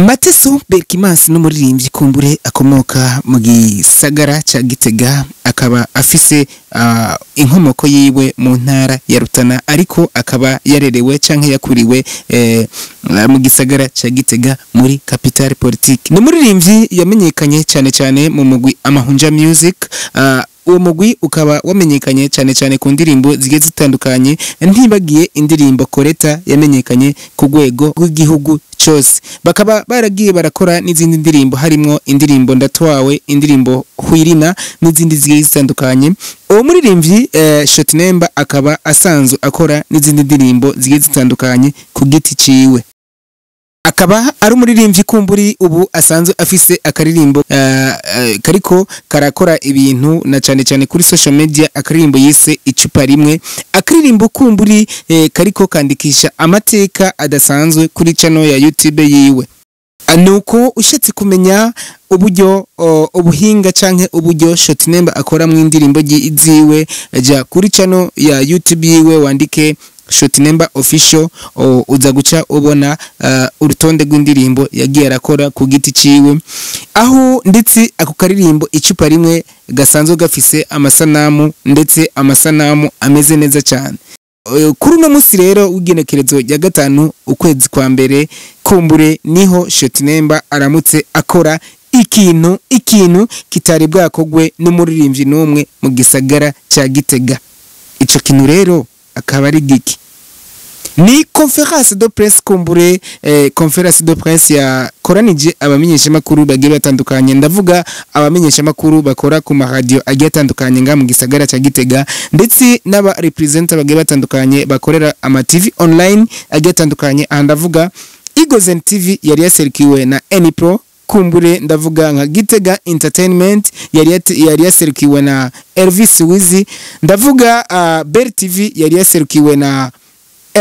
Mateso Berkimansi n'umuririmbyi kumbure akomoka mu gisagara ca Gitega, akaba afise inkomoko yiwe mu ntara ya Rutana, ariko akaba yarerewe canke yakuriwe mu gisagara ca Gitega muri capitale politique. Ni umuririmbyi yamenyekanye cyane cyane mu mugwi Amahunja Music. Uwo mugwi ukaba wamenyekanye cyane cyane ku ndirimbo zigiye zitandukanye, ntibagiye indirimbo Koreta yamenyekanye ku rwego rw'igihugu cyose. Bakaba baragiye barakora n'izindi ndirimbo, harimwo indirimbo Ndatwawe, indirimbo Hwirina n'izindi zigiye zitandukanye. Uwo muririmbyi Shotnemba akaba asanzwe akora n'izindi ndirimbo zigiye zitandukanye ku giti ciwe. Akaba ari umuririmbyi kumburi ubu asanzwe afise akaririmbo kariko karakora ibintu na cyane cyane kuri social media, akaririmbo yise Icupa Rimwe, akaririmbo kumburi kariko kandikisha amateka adasanzwe kuri channel ya YouTube yiwe. Nuko ushatse kumenya uburyo ubuhinga canke uburyo Shotnemba akora mu indirimbo ziwe, ja kuri channel ya YouTube yiwe wandike Shotnemba Official, uza guca ubona urutonde rw'indirimbo yagiye arakora ku giti ciwe, aho ndetse ako karirimbo Icupa Rimwe gasanzwe gafise amasanamu, ndetse amasanamu ameze neza cyane. Kuri uno munsi rero w'igenekerezo rya 5 ukwezi kwa mbere, kumbure niho Shotnemba aramutse akora ikintu kitari bwakogwe n'umuririmbyi n'umwe mu gisagara ca Gitega. Ico kintu rero akaba ari giki? Ni conférence de presse kumbure, conférence de presse yakoranije abamenyeshamakuru bagiye batandukanye. Ndavuga abamenyeshamakuru bakora ku maradiyo agiye atandukanye nga mu gisagara ca Gitega, ndetse n'aba representer bagiye batandukanye bakorera ama TV online agiye atandukanye. Aha ndavuga Igozen TV yari yaserukiwe na Enipro, kumbure ndavuga nka Gitega Entertainment yari yaserukiwe na Elvis Wizi, ndavuga Bell TV yari yaserukiwe na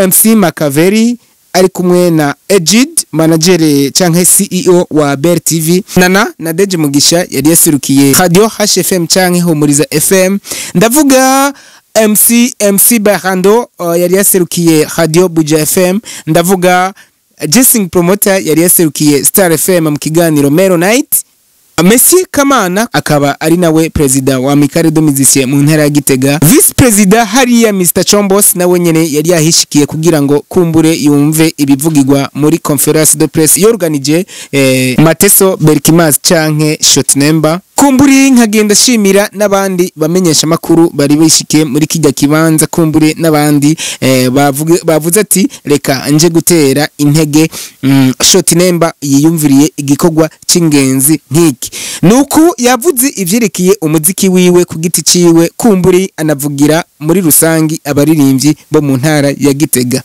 MC Makaveri ari kumwe na Ejid, manager canke CEO wa Bell TV, Nana na Deje Mugisha yari yaserukiye Radio HFM canke Humuriza FM, ndavuga MC Barando yari yaserukiye Radio Buja FM, ndavuga Jessing Promoter yari yaserukiye Star FM mu kiganiro Mero Night, Messi Kamana akaba ari nawe president wa Amicale des Musiciens mu ntara ya Gitega, vice president hariya Mr Chombos nawe nyene yari yahishikiye kugira ngo kumbure yumve ibivugirwa muri conférence de presse yorganije Mateso Berkimansi canke Shotnemba. Kumburi nkagenda shimira n'abandi bamenyesha makuru bari bishikiye muri kijya kibanza, kumbure n'abandi bavuze ati reka nje gutera intege Shotnemba yiyumviriye igikorwa c'ingenzi nk'iki. Nuko yavuze ivyerekeye umuziki wiwe ku giti ciwe, kumburi anavugira muri rusangi abaririmbyi bo mu ntara ya Gitega.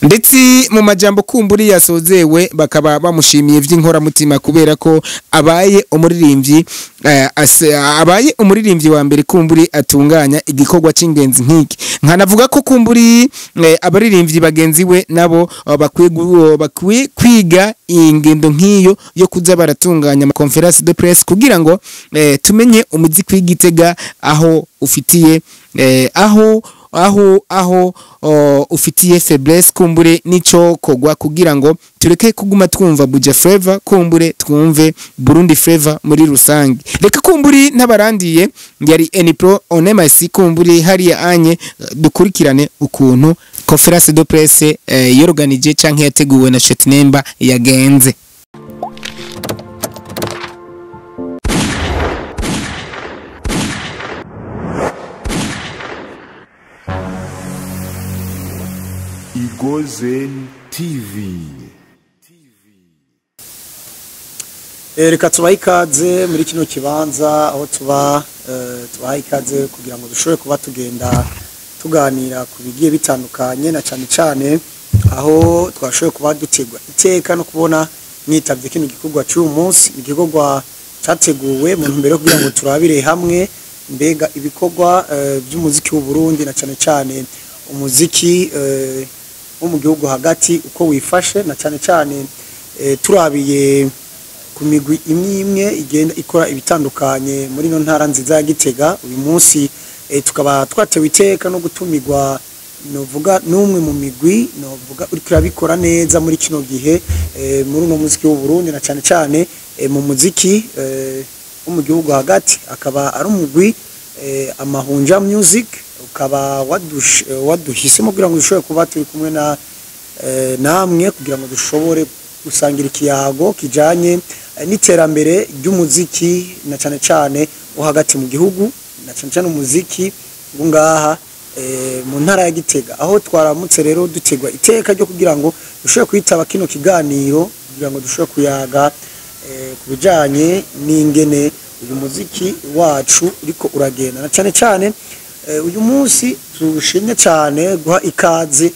Ndetse mu majambo kumburi yasozewe bakaba bamushimiye vy'inkoramutima kubera ko abaye umuririmbyi abaye umuririmbyi wa mbere kumburi atunganya igikorwa c'ingenzi nk'iki. Nkanavuga ko kumburi abaririmbyi bagenzi we nabo bakwiye kwiga ingendo nk'iyo yo kuza baratunganya ama conférence de presse kugira ngo tumenye umuziki w'Igitega aho ufitiye aho ufitiye faiblesse, kumbure nico kogwa kugira ngo tureke kuguma twumva Buja Flavor, kumbure twumve Burundi Flavor muri rusange. Reka kumburi n'abarandiye yari Enipro on MIC, kumburi hariya anye dukurikirane ukuntu conférence de presse yorganije canke yateguwe na Shotnemba yagenze. Igozen TV. Reka tubahe ikaze muri kino kibanza aho tubaha ikaze kugira ngo dushobore kuba tugenda tuganira ku bigiye bitandukanye, na cyane cyane aho twashoboye kuba dutegwa iteka no kubona mwitavye kino gikorwa cy'uyu munsi, igikorwa cyateguwe mu ntumbero yo kugira ngo turabire hamwe mbega ibikorwa by'umuziki w'u Burundi na cyane cyane umuziki wo mu gihugu hagati uko wifashe, na cyane cyane turabiye ku migwi imwe imwe igenda ikora ibitandukanye muri no ntara nziza ya Gitega. Uyu munsi tukaba twatewe iteka no gutumirwa Novuga n'umwe mu migwi novuga uriko urabikora neza muri kino gihe muri uno muziki w'u Burundi, na cyane cyane mu muziki wo mu gihugu hagati, akaba ari umugwi Amahunja Music, ukaba waduhisemo kugira ngo dushobore kuba turi kumwe na namwe kugira ngo dushobore gusangira ikiyago kijanye n'iterambere ry'umuziki, na cyane cyane wo hagati mu gihugu, na cyane cyane umuziki wo ngaha mu ntara ya Gitega, aho twaramutse rero dutegwa iteka ryo kugira ngo dushobore kwitaba kino kiganiro kugira ngo dushobore kuyaga ku bijanye n'ingene uyu muziki wacu uriko uragenda, na cyane cyane uyu munsi tushimye cyane guha ikaze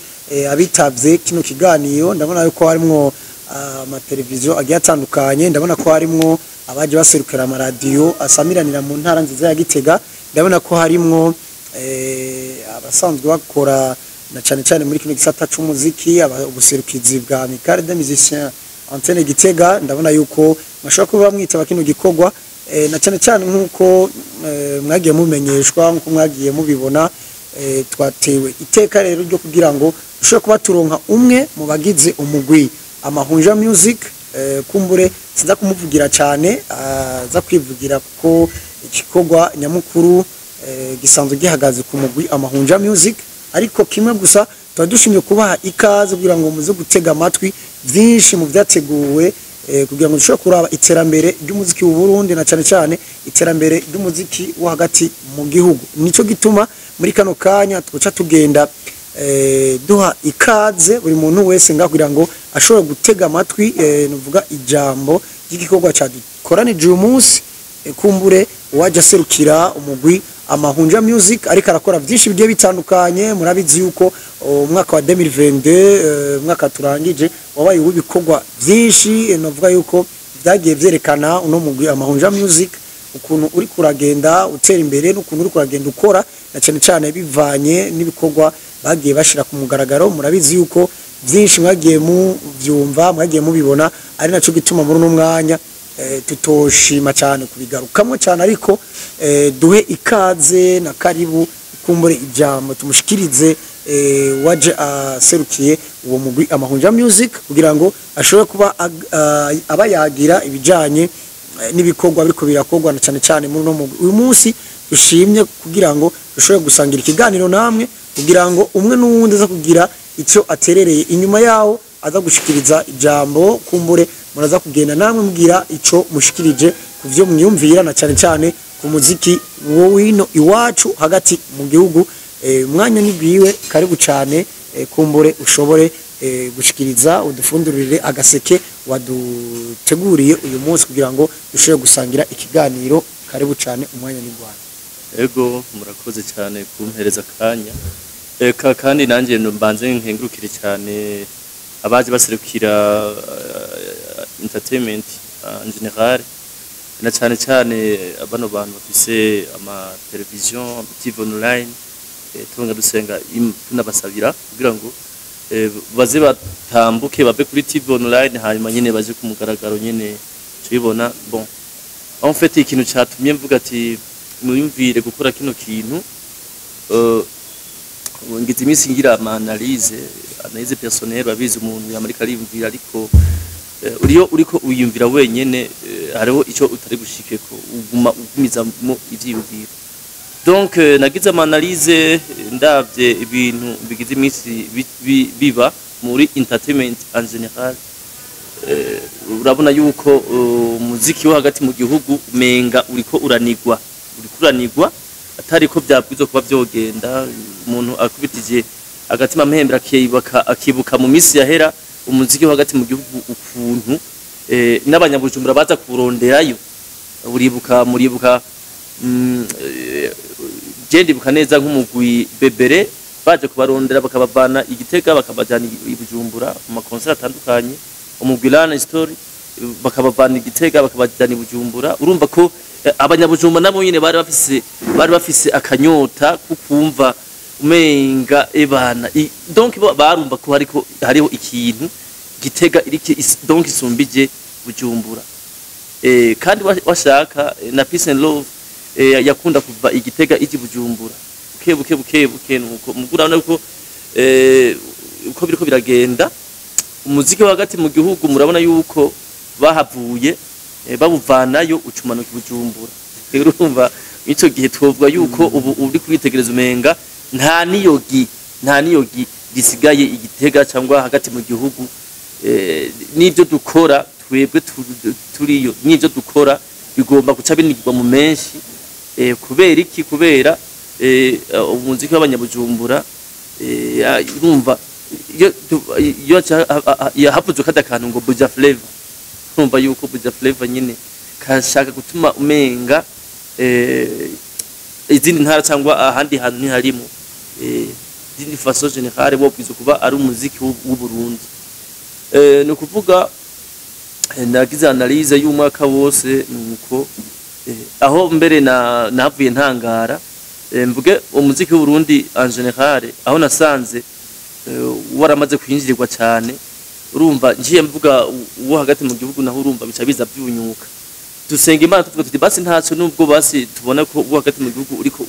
abitavye kino kiganiro. Ndabona yuko harimwo amateleviziyo agiye atandukanye, ndabona ko harimwo abaje baserukira amaradiyo asamiranira mu ntara nziza ya Gitega, ndabona ko harimwo abasanzwe bakora na cyane cyane muri kino gisata c'umuziki, ubuserukizi bwa Amicale des Musiciens Antenne Gitega. Ndabona yuko bashobora kuba mwitaba kino gikorwa, na cyane cyane nk'uko mwagiye mumenyeshwa, nk'uko mwagiye mubibona, twatewe iteka rero ryo kugira ngo dushobore kuba turonka umwe mu bagize umugwi Amahunja Music. Kumbure sinza kumuvugira cyane, aza kwivugira, kuko igikorwa nyamukuru gisanzwe gihagaze ku mugwi Amahunja Music, ariko kimwe gusa tuba dushimye kubaha ikaze kugira ngo muze gutega amatwi byinshi mu byateguwe kugira ngo dushobore kuraba iterambere ry'umuziki w'u Burundi, na cyane cyane iterambere ry'umuziki wo hagati mu gihugu. Nico gituma muri kano kanya twoca tugenda duha ikaze buri muntu wese ngaho kugira ngo ashobore gutega amatwi nuvuga ijambo ry'igikorwa cyadukoranije uyu munsi. Kumbure uwaje aserukira umugwi Amahunja Music, ariko arakora byinshi bigiye bitandukanye. Murabizi yuko umwaka wa 2022, umwaka turangije, wabaye uw'ibikorwa byinshi, novuga yuko byagiye vyerekana uno mugwi Amahunja Music ukuntu uri kuragenda utera imbere n'ukuntu uri kuragenda ukora, na cyane cyane bivanye n'ibikorwa bagiye bashira ku mugaragaro. Murabizi yuko byinshi mwagiye muvyumva, mwagiye mubibona, ari naco gituma muri uno mwanya tutoshima cyane kubigarukamwo cyane, ariko duhe ikaze na karibu, kumbure ijambo tumushikirize waje aserukiye uwo mugwi Amahunja Music kugira ngo ashobore kuba aba yagira ibijanye n'ibikorwa biriko birakorwa, na cyane cyane muri uno mugwi uyu munsi dushimye kugira ngo dushobore gusangira ikiganiro namwe, kugira ngo umwe n'uwundi aza kugira icyo aterereye, inyuma yaho aza gushikiriza ijambo. Kumbure muraza kugenda namwe mbwira ico mushikirije ku vyo mwiyumvira, na cyane cyane ku muziki wo wino iwacu hagati mu gihugu. Umwanya ni gwiwe, karibu cyane, kumbure ushobore gushikiriza, udufundurire agaseke waduteguriye uyu munsi kugira ngo dushobore gusangira ikiganiro. Karibu cyane, umwanya ni gwawe. Ego, murakoze cyane kumpereza akanya. Eka kandi nanjye mbanze nkengurukire cyane abaje baserukira entertainment en général, na cyane cyane bano bantu bafise ama television, TV online, tunga dusenga tunabasabira kugira ngo baze batambuke bave kuri TV online, hanyuma nyine baje ku mugaragaro nyine tubibona. Bon, en fait, ikintu cyatumye mvuga ati muyumvire gukora kino kintu, ngize iminsi ngira ama analyse personnelle. Babizi, umuntu yamarika ariyumvira, ariko uriyo uriko uyumvira wenyene, hariho ico utari gushikeko, uguma ugumizamo ivyiyumviro. Donc nagize ama analyse, ndavye ibintu bigize iminsi biba muri entertainment en général, urabona yuko umuziki wo hagati mu gihugu umenga uriko uranigwa atari ko byabwizo kuba vyogenda. Umuntu akubitije agatima mpembera akibuka mu minsi yahera umuziki wo hagati mu gihugu ukuntu n'abanyabujumbura baza kuronderayo. Uribuka, muribuka, je ndibuka neza nk'umugwi Bebere baje kubarondera bakabavana igitega bakabajana i Bujumbura mu makonseri atandukanye, umugwi Lana Story bakabavana igitega bakabajana i Bujumbura. Urumva ko abanyabujumbura nabo nyene bari bafise akanyota kukumva umenga ebana donc bo barumva ko hariho ikintu Gitega iriki donc isumbije Bujumbura. Kandi washaka na Peace and Love yakunda kuva igitega iji Bujumbura buke buke buke buke, nuko mugura ko uko biriko biragenda, umuziki wo hagati mu gihugu murabona yuko bahavuye babuvanayo, ucumanuka i Bujumbura. Rero urumva ico gihe twovuga yuko ubu uri kwitegereza umenga nta niyogi risigaye igitega cyangwa hagati mu gihugu. N'ibyo dukora twebwe turiyo, n'ibyo dukora bigomba guca binigirwa mu menshi. Kubera iki? Kubera umuziki w'abanyabujumbura. Urumva iyo havuzwe kada kantu ngo Buja Flavor, urumva yuko Buja Flavor nyine kashaka gutuma umenga izindi ntara cyangwa ahandi hantu ntiharimo. Izindi façon générale wobwiza kuba ari umuziki w'u Burundi. Ni ukuvuga nagize analyse y'umwaka wose, nuko aho mbere na navuye ntangara, mvuge umuziki w'u Burundi en général, aho nasanze waramaze kwinjirirwa cyane. Urumva ngiye mvuga uwo hagati mu gihugu, naho urumva bica biza byunyuka. Dusenga Imana tuvuga tuti basi ntacyo, nubwo basi tubona ko uwo hagati mu gihugu uriko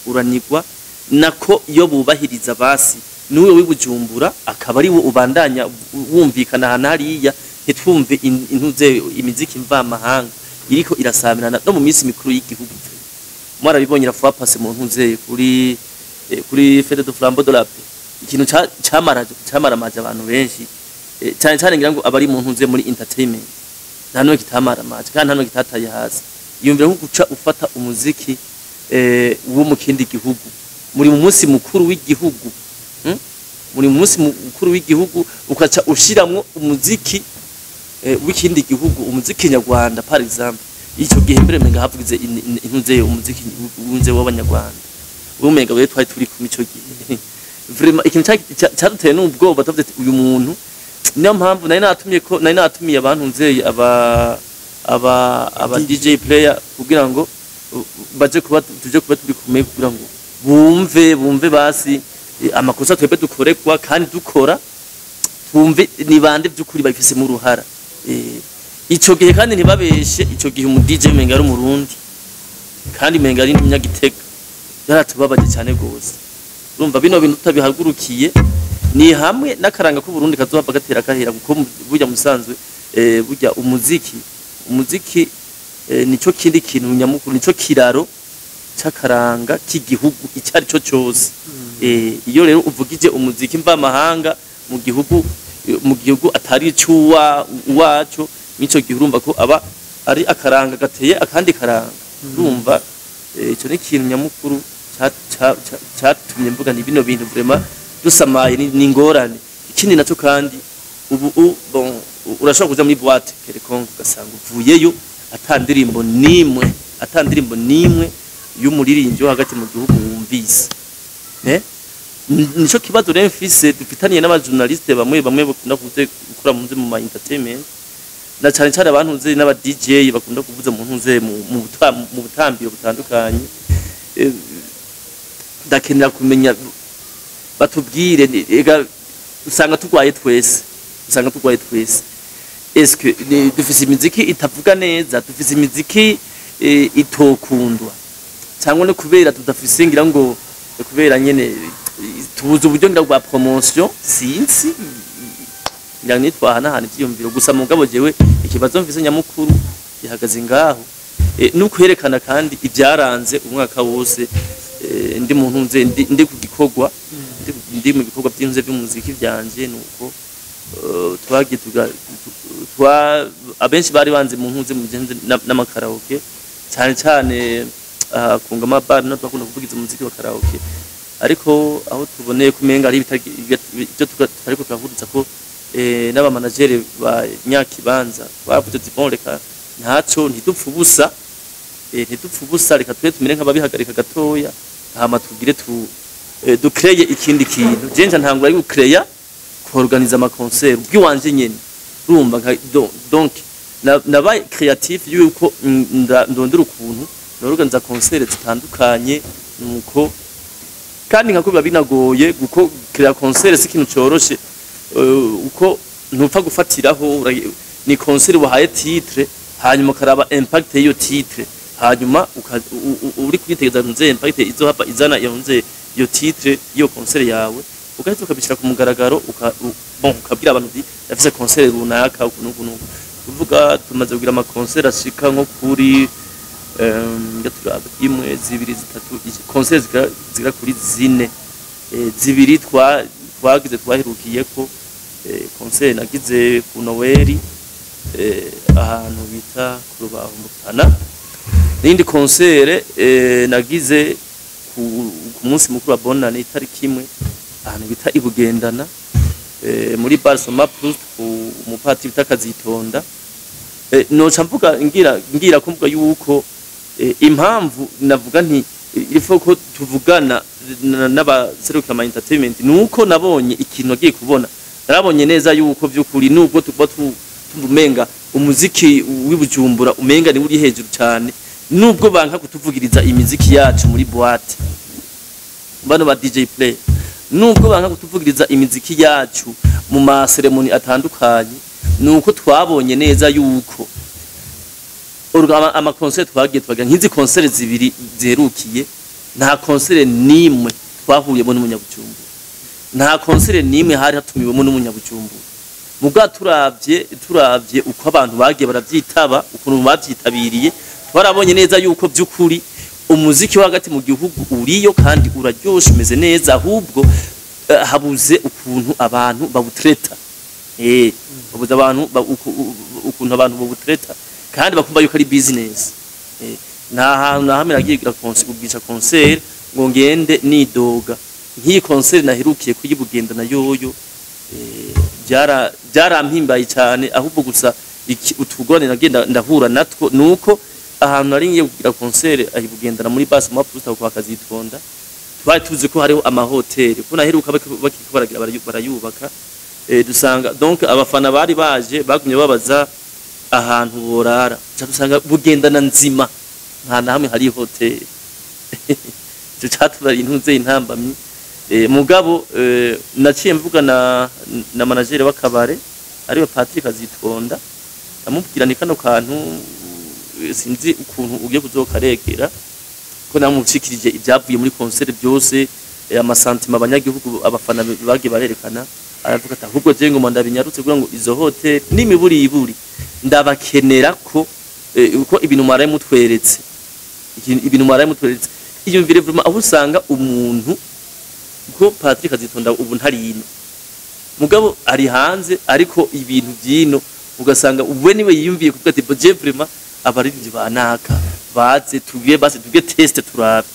uranigwa, nako iyo bubahiriza basi n'uwe w'ibujumbura akaba ari wo ubandanya wumvikana ahantu hariya, ntitwumve intuze imiziki mvamahanga iriko irasamirana no mu minsi mikuru y'igihugu. Mwarabibonye la fois passée mu ntuze kuri Fête de Flambeau de la Paix, ikintu camaramaje abantu benshi, cyane cyane ngira ngo abari mu ntuze muri entertainment, nta n'umwe kitamaramaje kandi nta n'umwe kitataye hasi. Yumvira nko guca ufata umuziki wo mu kindi gihugu muri mu munsi mukuru w'igihugu, Muri mu munsi mukuru w'igihugu ukaca ushiramwo umuziki w'ikindi gihugu, umuziki nyarwanda par exemple. Ico gihe mbere menga havugize intuze umuziki wunze w'abanyarwanda, umenga we twari turi kumwe ico gihe. Vraiment ikintu cyaduteye n'ubwoba, tuvuze ati uyu muntu. Niyo mpamvu nari natumye ko nari natumiye abantu nzeye aba DJ player kugira ngo baje kuba tuje kuba turi kumwe, kugira ngo bumve basi amakosa twebwe dukorekwa kandi dukora, twumve ni bande by'ukuri babifisemo uruhara. Ico gihe kandi ntibabeshe, ico gihe umu DJ menga ari umurundi kandi menga ari n'umunyagitega, yaratubabaje cyane gose. Urumva bino bintu tutabihagurukiye ni hamwe n'akaranga k'Uburundi kazohava gatera kahera, kuko burya musanzwe burya umuziki nico kindi kintu nyamukuru, nico kiraro c'akaranga k'igihugu icyo ari cyo cyose. Iyo rero uvugije umuziki mvamahanga mu gihugu atari icuwa wacu, mico gihe urumva ko aba ari akaranga gateye akandi karanga. Urumva ico ni ikintu nyamukuru catumye mvuga ni bino bintu vraiment dusamaye ni ingorane. Ikindi naco kandi ubu bon, urashobora kuja muri boîte quelconque ugasanga uvuyeyo ata ndirimbo nimwe y'umuririmbyi wo hagati mu gihugu wumvise. Nico kibazo rero mfise dufitaniye n'abajournaliste bamwe bamwe bakunda kuze gukora mu nze mu ma entertainment, na cyane cyane abantu nze n'aba DJ bakunda kuvuza mu ntuze mu butambiro butandukanye. Ndakenera kumenya batubwire ega usanga turwaye twese. Est-ce que dufise imiziki itavuga neza, dufise imiziki itokundwa, cyangwa no kubera tudafise, ngira ngo kubera nyene tubuze uburyo ngira bwa promotion, sinzi, ngira nitwahanahana ivyiyumviro gusa. Mugabo jewe ikibazo mfise nyamukuru gihagaze ngaho, no kwerekana kandi ibyaranze umwaka wose, ndi mu ntunze ndi ku gikorwa, ndi mu bikorwa by'inze by'umuziki byanje, nuko twagiye twa abenshi bari banze mu ntunze mu genze n'amakaraoke, cyane cyane ku Ngama Bar no twakunda kuvugiza umuziki wa karaoke. Ariko aho tuboneye kumenga ari ibyo tutariko turahuriza ko n'abamanageri ba nyakibanza bavuze ati bon, reka ntaco, ntidupfa ubusa, reka tube tumere nk'ababihagarika gatoya, hama tugire tu dukreye ikindi kintu. Jenja ntangura ari gukreya kuorganiza ama concert ubwiwanje nyene. Urumva donc nabaye créatif yuko ndondera ukuntu norganiza concert zitandukanye, nuko kandi nkako biba binagoye kuko créer concert si ikintu coroshe, uko ntupfa gufatiraho. Ni concert wahaye titre, hanyuma ukaraba impact y'iyo titre, hanyuma uri kwitegereza nze impact izohava izana iyo nze iyo titre iyo concert yawe. Ugahita ukabishyira ku mugaragaro, bon, ukabwira abantu uti ndafise concert runaka uku n'uku n'uku. Kuvuga tumaze kugira ama concert ashika nko kuri turabe, imwe, zibiri, zitatu, concert zigera kuri zine. Zibiri twagize twaherukiyeko, concert nagize ku Noweli, ahantu bita ku Rubaho mu Rutana, n'iyindi concert nagize ku munsi mukuru wa Bonane, itariki 1, ahantu bita i Bugendana, muri Bar Soma Plus, ku umupatiri bita Kazitonda. Noca mvuga ngira ko mvuga yuko impamvu navuga nti il faut ko tuvugana n'abaserukira ama entertainment, nuko nabonye ikintu nagiye kubona, narabonye neza yuko by'ukuri nubwo tuba tumva umenga umuziki w'iBujumbura umenga ni uri hejuru cyane, nubwo banka kutuvugiriza imiziki yacu muri boîte, bano ba DJ play, nubwo banka kutuvugiriza imiziki yacu mu ma cérémonies atandukanye, nuko twabonye neza yuko ama concert twagiye twagira, nk'izi concert zibiri ziherukiye, nta concert nimwe twahuriyemo n'umunyabujumbura, nta concert nimwe hari hatumiwemo n'umunyabujumbura. Muga turavye uko abantu bagiye baravyitaba, ukuntu bavyitabiriye, twarabonye neza yuko by'ukuri umuziki wo hagati mu gihugu uriyo kandi uraryoshe, umeze neza, ahubwo habuze ukuntu abantu bawutreta, babuze abantu ukuntu abantu bawutreta kandi bakumva yuko ari business. Nta hantu na hamwe nagiye kugira kugisha concert ngo ngende nidoga. Nk'iyi concert naherukiye kuyibugenda na yoyo, byarampimbaye cyane. Ahubwo gusa utugorane nagenda ndahura natwo nuko ahantu nari ngiye kugira concert ahibugendana muri base mu Maputo kwa Kazitonda, twari tuzi ko hariho amahoteli, ko naheruka bakiko baragira barayubaka, dusanga donc abafana bari baje bagumye babaza ahantu borara, ca dusanga Bugendana nzima nta na hamwe hari hoteli. Ico catubari intuze intambamyi. Mugabo naciye mvuga na manager w'akabare ariwe Patrick Azitonda, amubwira ni kano kantu, sinzi ukuntu ugiye kuzokaregera, ko namushikirije ibyavuye muri concert byose, ama sentiments abanyagihugu, abafana bagiye barerekana. Aravuga ati ahubwo je ngoma ndabinyarutse kugira ngo izo hotel n'imiburi iburi ndabakenera ko uko ibintu mwaraye mutweretse, ibintu mwaraye mutweretse, iyumvire vraiment aho usanga umuntu ko Patrick Azitonda ubu ntari ino, mugabo ari hanze, ariko ibintu byino ugasanga ubwe niwe yiyumviye kuvuga ati je vraiment abaririmbyi banaka baze tugiye base tugiye test turabe,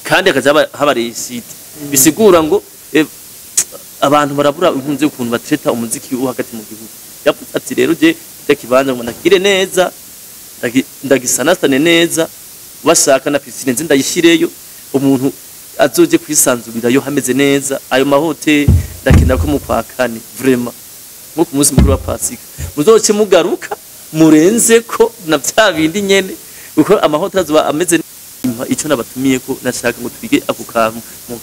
kandi akaza haba réussite. Bisigura ngo abantu barabura inkunze ukuntu batreta umuziki wo hagati mu gihugu. Yavuze ati rero je kijya kibanza ngo ndakire neza, ndagisanasane neza, bashaka na piscine nze ndayishireyo, umuntu azoje kwisanzurirayo hameze neza. Ayo mahoteli ndakenera ko mu kwa kane vraiment, nko ku munsi mukuru wa Pasika, muzoce mugaruka murenze ko na bya bindi nyene, kuko amahoteli azoba ameze neza. Icyo nabatumiye ko nashaka ngo twige ako kantu,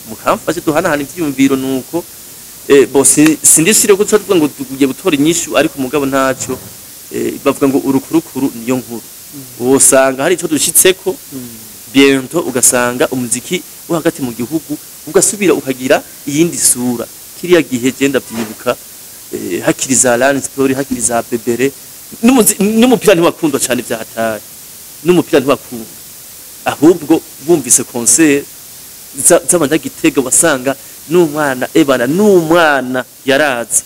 mukamfashe duhanahana ivyiyumviro, nuko bo sindishire ko tuvuga ngo tugiye gutora inyishu, ariko umugabo ntacyo, bavuga ngo urukurukuru niyo nkuru, wosanga hari ico dushitseko bientôt, ugasanga umuziki wo hagati mu gihugu ugasubira ukagira iyindi sura. Kiriya gihe je ndavyibuka, hakiri za Lan Story, hakiri za Bebere, n'umupira ntiwakundwa cyane vya hatari, n'umupira ntiwakundwa, ahubwo bumvise concert z'abanyagitega wasanga n'umwana ebana n'umwana yaraza.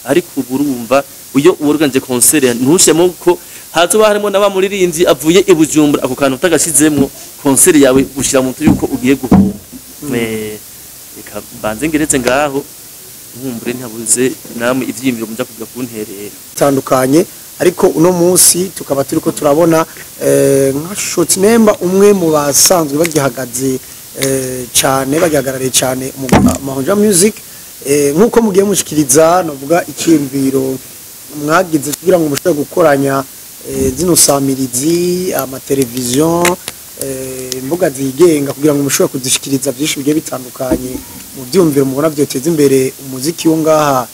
Ariko ubu urumva iyo uworganije concert ntushemo ko hazoba harimo n'abamuririmbyi avuye i Bujumbura, ako kantu utagashizemwo, concert yawe gushira mu yuko ugiye guhomba. Reka mbanze ngeretse ngaho, nkumbure ntabuze namwe ivyiyumviro muja kuja kunterera. Bitandukanye, ariko uno munsi tukaba turiko turabona nka Short Nemba, umwe mu basanzwe bagihagaze cyane, bagihagarariye cyane mu Mahonja Music, nkuko mugiye mushikiriza, novuga icyiyumviro mwagize kugira ngo mushobore gukoranya zino samirizi, amateleviziyo, imbuga zigenga, kugira ngo mushobore kuzishikiriza byinshi bigiye bitandukanye mu byumviro mubona byoteza imbere umuziki wo ngaha,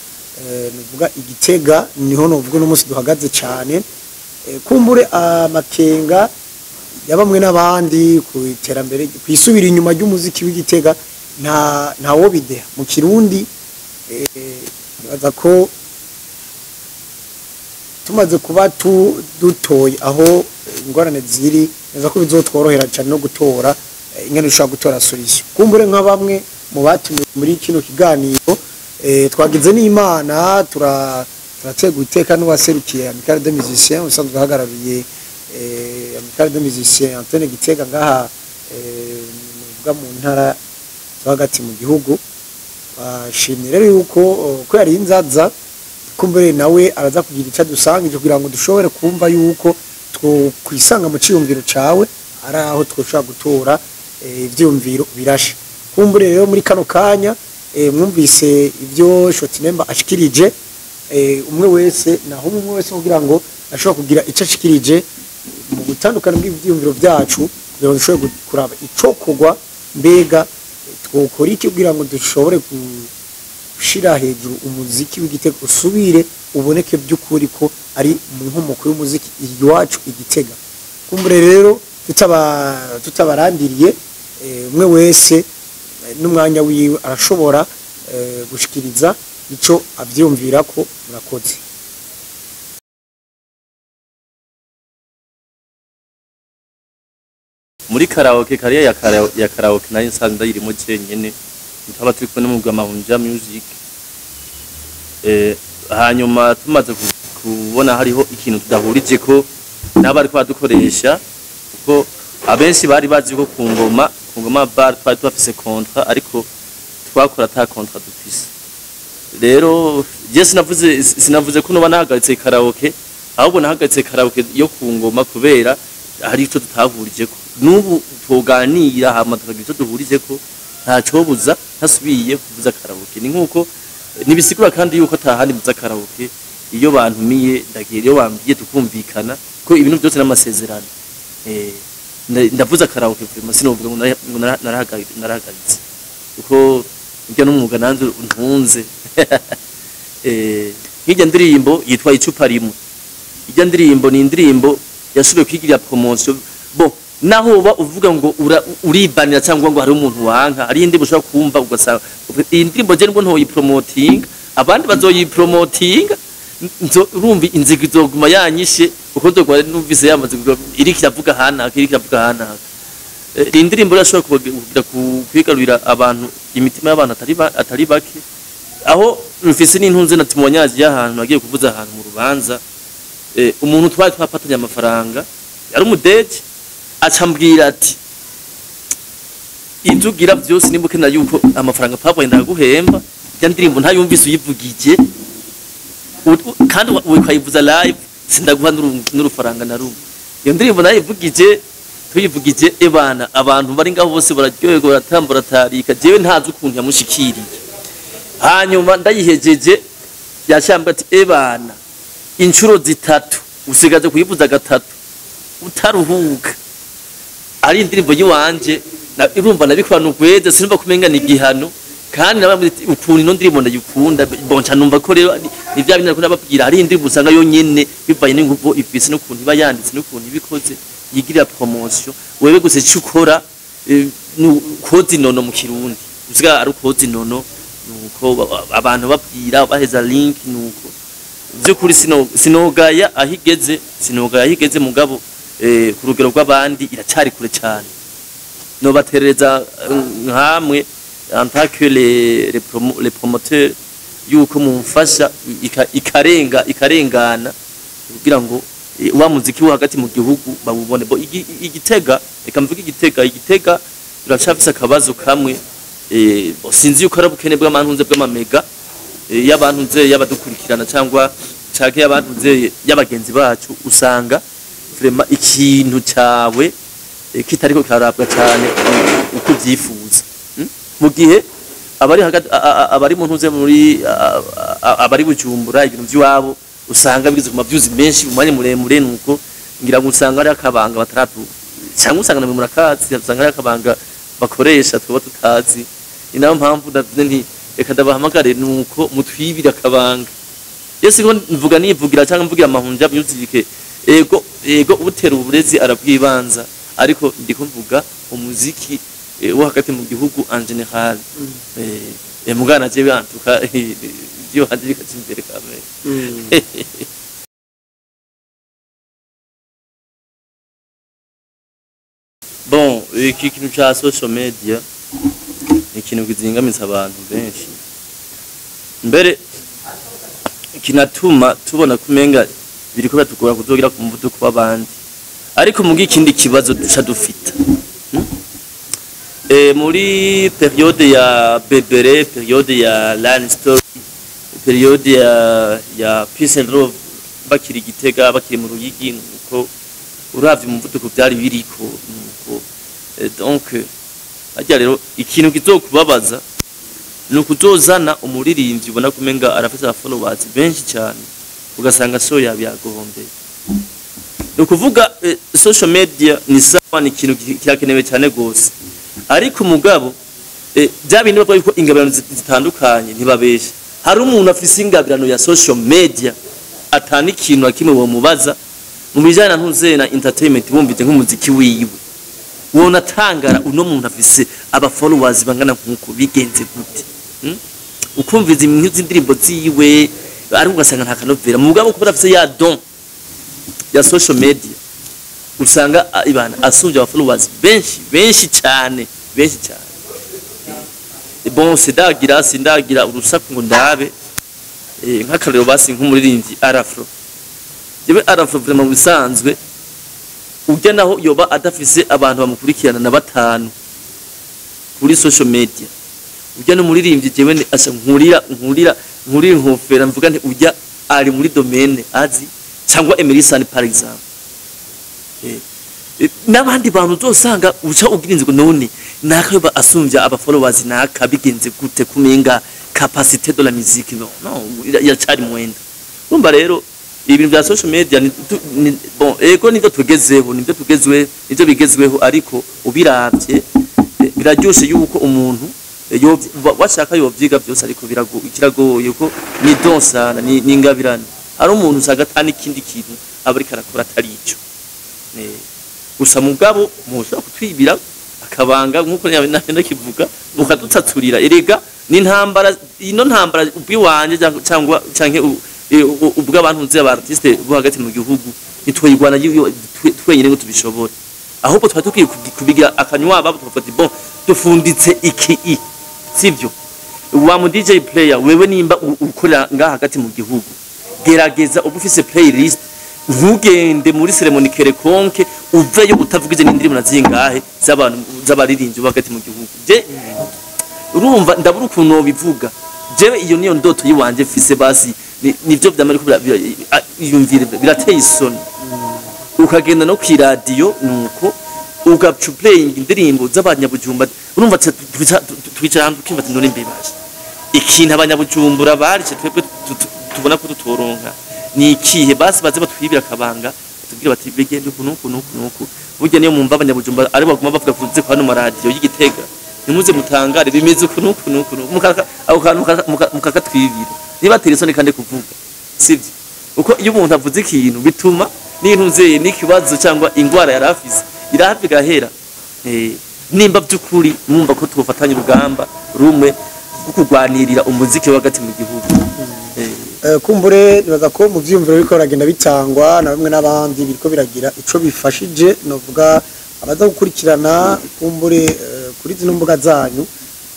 nuvuga igitega, niho novuga uno munsi duhagaze cyane. Kumbure amakenga ya bamwe n'abandi ku iterambere, ku isubira inyuma ry'umuziki w'igitega. Nta wo bideha mu Kirundi. Nibaza ko tumaze kuba dutoye aho ingorane ziri neza, ko bizotworohera cyane no gutora ingene dushobora gutora solution. Kumbure nka bamwe mu batumiwe muri kino kiganiro, twagize n'Imana turategura iteka n'uwaserukiye Amicale des Musiciens, usanzwe ahagarariye Amicale des Musiciens Antenne Gitega ngaha, muvuga mu ntara zo hagati mu gihugu. Bashimye rero yuko ko yari inzaza, kumbure nawe araza kugira icyo adusangije kugira ngo dushobore kumva yuko twokwisanga mu ciyumviro cawe, ari aho twoshobora gutora ivyiyumviro birashe. Kumbure rero muri kano kanya, mwumvise ibyo Shotinemba ashikirije, umwe wese naho umwe wese kugira ngo ashobora kugira icyo ashikirije mu gutandukana bw'ivyiyumviro byacu, kugira ngo dushobore kuraba icokorwa. Mbega twokora iki kugira ngo dushobore gushira hejuru umuziki w'Igitega, usubire uboneke by'ukuri ko ari mu nkomoko y'umuziki iwacu Igitega? Kumbure rero tutabarandiriye, umwe wese n'umwanya wiwe arashobora gushikiriza ico avyumvira ko. Murakoze. Muri karaoke, carrière ya karaoke nari nsanzwe ndayirimo jenyene, tukaba turi kumwe n'umugwi wa Mahunja Music. Hanyuma tumaze kubona hariho ikintu tudahurije ko nabo ariko badukoresha, kuko abenshi bari bazi ko ku Ngoma Bar twari tubafise contrat, ariko twakora ata contrat dufise. Rero je sinavuze ko noba nahagaritse karaoke, ahubwo nahagaritse karaoke yo ku Ngoma kubera hari ico tutahurijeko. N'ubu tuganira hama tukagira ico duhurijeko, ntacobuza ntasubiye kuvuza karaoke. Ni nkuko nibisigura kandi yuko atahandi mvuza karaoke. Iyo bantumiye ndagira, iyo bambwiye tukumvikana, ko ibintu byose n'amasezerano. Ndavuza karaoke vraiment, sinovuga ngo narahagaritse, kuko njya n'umwuga nanze untunze. Nk'ijya ndirimbo yitwa Icupa Rimwe, ijya ndirimbo ni indirimbo yashoboye kwigirira promotion. Bon, naho uba uvuga ngo uribanira cyangwa ngo hari umuntu wanka, hari indirimbo ushobora kumva ugasanga iyi ndirimbo je nibwo ntoyipromotinga, abandi bazoyipromotinga, urumva inzigo izoguma yanyishe, uko nzoguma numvise yamaze iriko iravuga hanaka, iriko iravuga hanaka. Iyi ndirimbo irashobora kugira kwigarurira abantu, imitima y'abantu atari bake. Aho mfise n'intunze na témoignage y'ahantu nagiye kuvuza ahantu mu rubanza, umuntu twari twapatanye amafaranga yari umudeje, acambwira ati: "Ibyo ugira byose, nimba ukenera yuko amafaranga papa ndaguhemba, ya ndirimbo ntayumvise uyivugije kandi ukayivuza live, sindaguha n'urufaranga na rumwe." Iyo ndirimbo nayivugije, tuyivugije, ebana, abantu bari ngaho bose bararyoherwa, baratamba, baratarika. Jewe ntazi ukuntu yamushikiriye. Hanyuma ndayihejeje, yashambwe ati: "Ebana, inshuro zitatu usigaje kuyivuza gatatu utaruhuka." Ari indirimbo yiwanje, urumva nabikora ugweze, sinumva kumenga ni igihano. Kandi nababwira ati ukuntu ino ndirimbo ndayikunda. Bonca numva ko rero ni bya bindi nariko nababwira, hari indirimbo usanga yonyene bivanye n'inguvu ifise n'ukuntu iba yanditse n'ukuntu ibikoze yigirira promotion. Wewe gusa icyo ukora ni koza inono. Mu Kirundi usiga ari ukoza inono, nuko abantu babwira baheza link. Nuko by'ukuri sinogaya aho igeze, sinogaya aho igeze, mugabo ku rugero rw'abandi iracari kure cyane. Nobaterereza nkamwe en tant que les promoteurs yuko mumfasha ikarenga, ikarengana, kugira ngo wa muziki wo hagati mu gihugu bawubone. Bo Igitega, reka mvuge Igitega, Igitega turacafise akabazo kamwe. Bo sinzi yuko ari ubukene bw'amantunze, bw'amamega y'abantu nze y'abadukurikirana cyangwa canke y'abantu nze y'abagenzi bacu. Usanga vraiment ikintu cawe kitariko kirarabwa cyane uko uvyifuza. Mu gihe abari hagati abari mu ntuze muri abari Bujumbura, ibintu by'iwabo usanga bigeze ku mavyuzi menshi mu mwanya muremure. Nuko ngira ngo usanga ari akabanga bataratu, cyangwa usanga namwe murakazi, usanga ari akabanga bakoresha tuba tutazi. Ni nayo mpamvu ndavuze nti reka ndabahamagare, nuko mutwibire akabanga. Yesi ko mvuga nivugira cyangwa mvugira Amahunja Music, ego ego, utera uburezi arabwibanza, ariko ndiko mvuga umuziki. wo hagati mu gihugu en général. Mugana jewe antuka ibyo hanze bikaca imbere kamere. Bon, iki kintu ca social media ni ikintu kizingamitsa abantu benshi, mbere kinatuma tubona kumenga biriko biratugora kuzogira ku muvuduko w'abandi. Ariko mugi ikindi kibazo duca dufita, muri période ya Bebere, période ya Land Story, période ya Peace and Love, bakiri Gitega, bakiri mu Ruyigi, nuko uravye umuvuduko byari biriko, nuko donc harya rero ikintu kizokubabaza ni ukuzozana umuririmbyi ubona kumenga arafise followers benshi cyane, ugasanga so yabiyagohombeye. Ni ukuvuga social media ni sawa, ni ikintu kirakenewe cyane gose, ariko mugabo bya bindi bavuga yuko ingabirano zitandukanye, ntibabeshe. Hari umuntu afise ingabirano ya social media atana ikintu na kimwe womubaza mu bijyanye na ntuze na entertainment, bumvise nk'umuziki wiwe wona tangara, uno muntu afise aba followers bangana nkuko bigenze gute? Ukumviza nk'izi ndirimbo ziwe, ariko ugasanga nta kanovera. Mugabo kubera afise ya don ya social media, usanga ibana asumvye aba followers benshi, benshi cyane, benshi cyane. Bon, sindagira urusaku ngo ndabe nk'akarero basi nk'umuririmbyi Arafro. Jewe Arafro vraiment mu bisanzwe ujya naho yoba adafise abantu bamukurikirana na batanu kuri social media, ujya n'umuririmbyi jewe asa nkurira inkofera, mvuga nti ujya ari muri domaine azi, cyangwa Emery par exemple, n'abandi bantu uzosanga uca ugira inzigo, none naka asumbya aba followers naka bigenze gute, kumenga capacité de la musique no yacari mwenda. Urumva rero ibintu bya social media ni bon, ego nivyo tugezeho, nivyo tugezwe, nivyo bigezweho, ariko ubiravye biraryoshe yuko umuntu washaka yovyiga byose, ariko kiragoye ko ni don sana, ni ingabirano. Hari umuntu usanga atani ikindi kintu aba ariko arakora atari ico. Gusa mugabo mushobora kutwibira akabanga nkuko nakivuga, mukadutsaturira. Erega ni intambara, ino ntambara ubwiwanje cyangwa canke ubw'abantu nzi aba artiste bo hagati mu gihugu, ntitwoyigwana twenyine ngo tubishobore, ahubwo twari dukwiye kubigira akanywa babo, tukavuga ati bon, dufunditse iki i sivyo wa mu DJ player wewe, nimba ukorera ngaha hagati mu gihugu, gerageza uba ufise playlist, ntugende muri cérémonie quelconque uveyo utavugije n'indirimbo na zingahe z'abantu z'abaririmbyi bo hagati mu gihugu. Je urumva ndabura ukuntu nobivuga. Jewe iyo niyo ndoto yiwanje mfise. Basi nivyo vyama, ariko iyumvire, birateye isoni ukagenda no kwiradiyo nuko ugaca playing indirimbo z'abanyabujumba. Urumva twicara ahantu tukimva ati none mbibaje ikintu abanyabujumbura barishe, twebwe tubona ko tutoronka ni ikihe? Basi baze batwibira akabanga, batubwire bati bigende uku nuku nuku nuku. Burya niyo mumva abanyabujumba ari baguma bavuga kuze kwa hano maradiyo y'Igitega, ntimuze mutangare, bimeze uku nuku nuku nuku. Ako kantu mukakatwibira, nibatera isoni kandi kuvuga sibyo, uko iyo umuntu avuze ikintu bituma n'intuzeye n'ikibazo cyangwa ingwara yari afise irahava igahera. Nimba by'ukuri mwumva ko twofatanya urugamba rumwe rwo kurwanirira umuziki wo hagati mu gihugu. Kumbure nibaza ko mu vyiyumviro biriko biragenda bitangwa na bamwe n'abandi biriko biragira ico bifashije, novuga abaza gukurikirana kumbure kuri zino mbuga zanyu,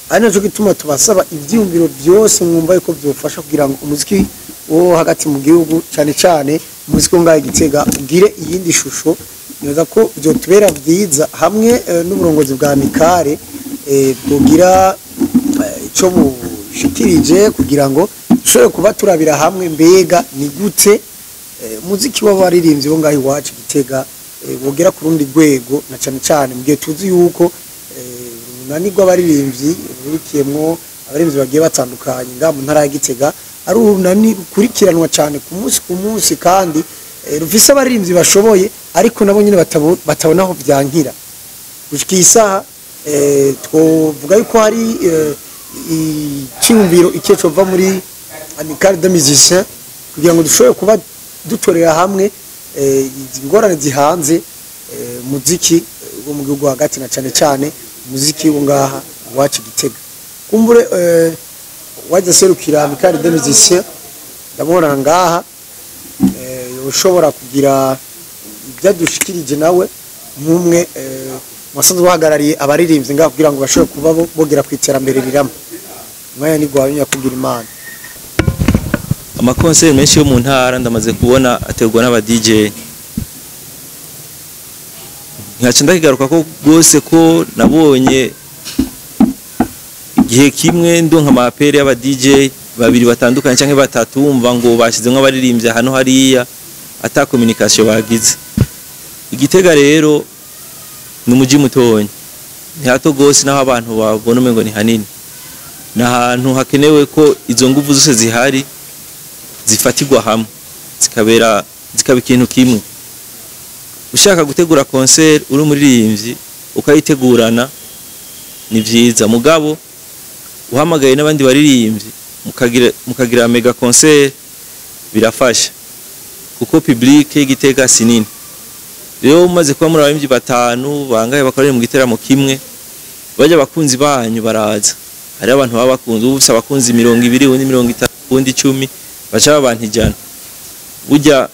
ari naco gituma tubasaba ivyiyumviro byose mwumva yuko vyofasha kugira ngo umuziki wo hagati mu gihugu, cane cane umuziki wo ngaha i Gitega, ugire iyindi shusho. Nibaza ko vyotubera vyiza hamwe n'uburongozi bwa Amicale bwogira ico bushikirije kugira ngo dushobore kuba turabira hamwe mbega ni gute umuziki w'abaririmbyi bo ngaho iwacu Gitega wogera ku rundi rwego, na cane cane mu gihe tuzi yuko urunani rw'abaririmbyi rurikiyemwo abaririmbyi bagiye batandukanye ngaha mu ntara ya Gitega ari urunani rukurikiranwa cyane ku munsi ku munsi, kandi rufise abaririmbyi bashoboye, ariko nabo nyine batabona aho vyankira gushika iyi saha. Twovuga yuko hari iciyumviro ikihe cova muri Amicale de Musiciens kugira ngo dushobore kuba dutorera hamwe izi ngorane zihanze muziki wo mu gihugu hagati, na cane cane Umuziki wo ngaha iwacu Gitega, kumbure wajya serukira Amicale des Musiciens, ndamubona ngaha, ushobora kugira ibyo adushikirije nawe nk'umwe wasanzwe uhagarariye abaririmbyi ngaha kugira ngo bashobore kuba bogera ku iterambere rirama. Umwanya ni gwawe, nyakugira Imana. Ama concerts menshi yo mu ntara ndamaze kubona aterwa n'aba DJ. Nkaca ndakigaruka ko rwose ko nabonye igihe kimwe ndonka ama appels y'aba DJ babiri batandukanye canke batatu, wumva ngo bashizemwo abaririmbyi hano hariya ata communication bagize. Igitega rero ni umuji mutonya, ni hato gose, naho abantu babona umengo ni hanini. Ni ahantu hakenewe ko izo nguvu zose zihari zifatirwa hamwe, zikabera, zikaba ikintu kimwe. Ushaka gutegura concert uri umuririmbyi ukayitegurana ni vyiza, mugabo uhamagaye n'abandi baririmbyi mukagira mega concert birafasha, kuko public y'Igitega si nini. Rero umaze kuba muri abaririmbyi batanu bangahe bakorera mu giteramo kimwe, bajya abakunzi banyu baraza. Hari abantu baba bakunze, ubu ufise abakunzi 20, uwundi 30, uwundi 10, baca baba abantu 100. Burya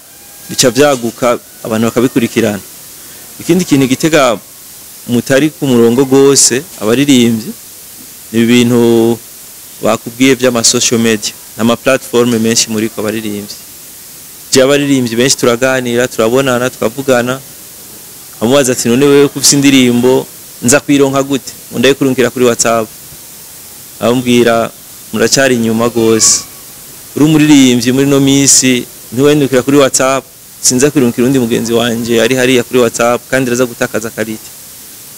bica vyaguka, abantu bakabikurikirana. Ikindi kintu Igitega mutari ku murongo gose abaririmbyi ni ibintu bakubwiye vy'ama social media n'ama platform menshi muri ko abaririmbyi. Je abaririmbyi benshi turaganira, turabonana, tukavugana, amubaza ati: "None wewe ko ufise indirimbo, nza kwironka gute?" Ngo ndayikurungikira kuri WhatsApp. Amubwira muracyari inyuma gose. Uri umuririmbyi muri no minsi ntiwendukira kuri WhatsApp, sinza kwirungikira undi mugenzi wanje ari hariya kuri WhatsApp, kandi raza gutakaza qualité.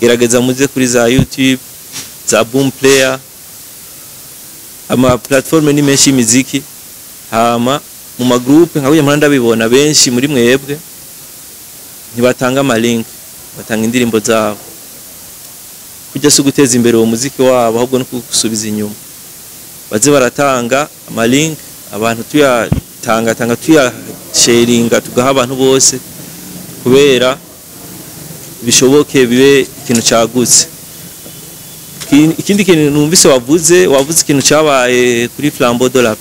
Gerageza muze kuri za YouTube, za Boom Player, ama platform ni menshi y'imiziki. Hama mu ma groupe nka burya ndabibona, benshi muri mwebwe ntibatanga ama link, batanga indirimbo zabo. Kujya si guteza imbere uwo muziki wabo, ahubwo no kugusubiza inyuma. Baze baratanga ama link, abantu tuyatanga tanga, tuyasharinga, tugaha abantu bose, kubera bishoboke bibe ikintu cagutse. Ikindi kintu numvise wavuze ikintu cyabaye kuri Flambeau de la Paix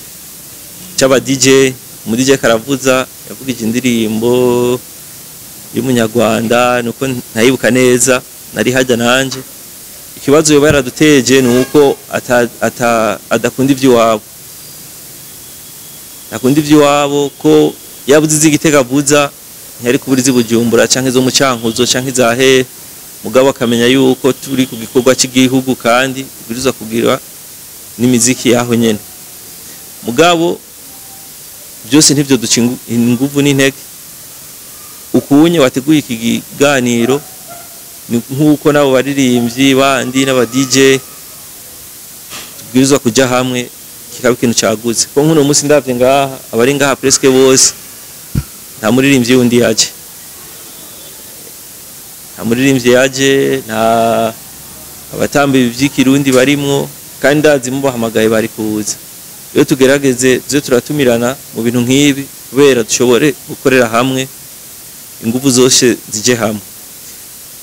cy'aba DJ. Umu DJ karavuza, yavugije indirimbo y'umunyarwanda, nuko ntayibuka neza, nari hajya nanje. Ikibazo yoba yaraduteje ni uko adakunda iby'iwabo, akunda iby'iwabo, ko yabuze iz'Igitega avuza, ntiyari kubura iz'i Bujumbura canke izo mu Cankuzo canke iza hehe. Mugabo akamenya yuko turi ku gikorwa cy'igihugu kandi tubwirizwa kugira n'imiziki yaho nyene. Mugabo byose ntivyo duca inguvu n'intege. Ukunye wateguye iki kiganiro ni nk'uko n'abo baririmbyi bandi n'aba DJ tubwirizwa kuja hamwe, kikaba ikintu cagutse. Ko nk'uno munsi ndavye ngaha, abari ngaha presque bose nta muririmbyi wundi yaje, nta muririmbyi yaje, nta abatamba ivy'ikirundi barimwo, kandi ndazi mubahamagaye bari kuza. Iyo tugerageze tuze turatumirana mu bintu nk'ibi, kubera dushobore gukorera hamwe, inguvu zose zije hamwe.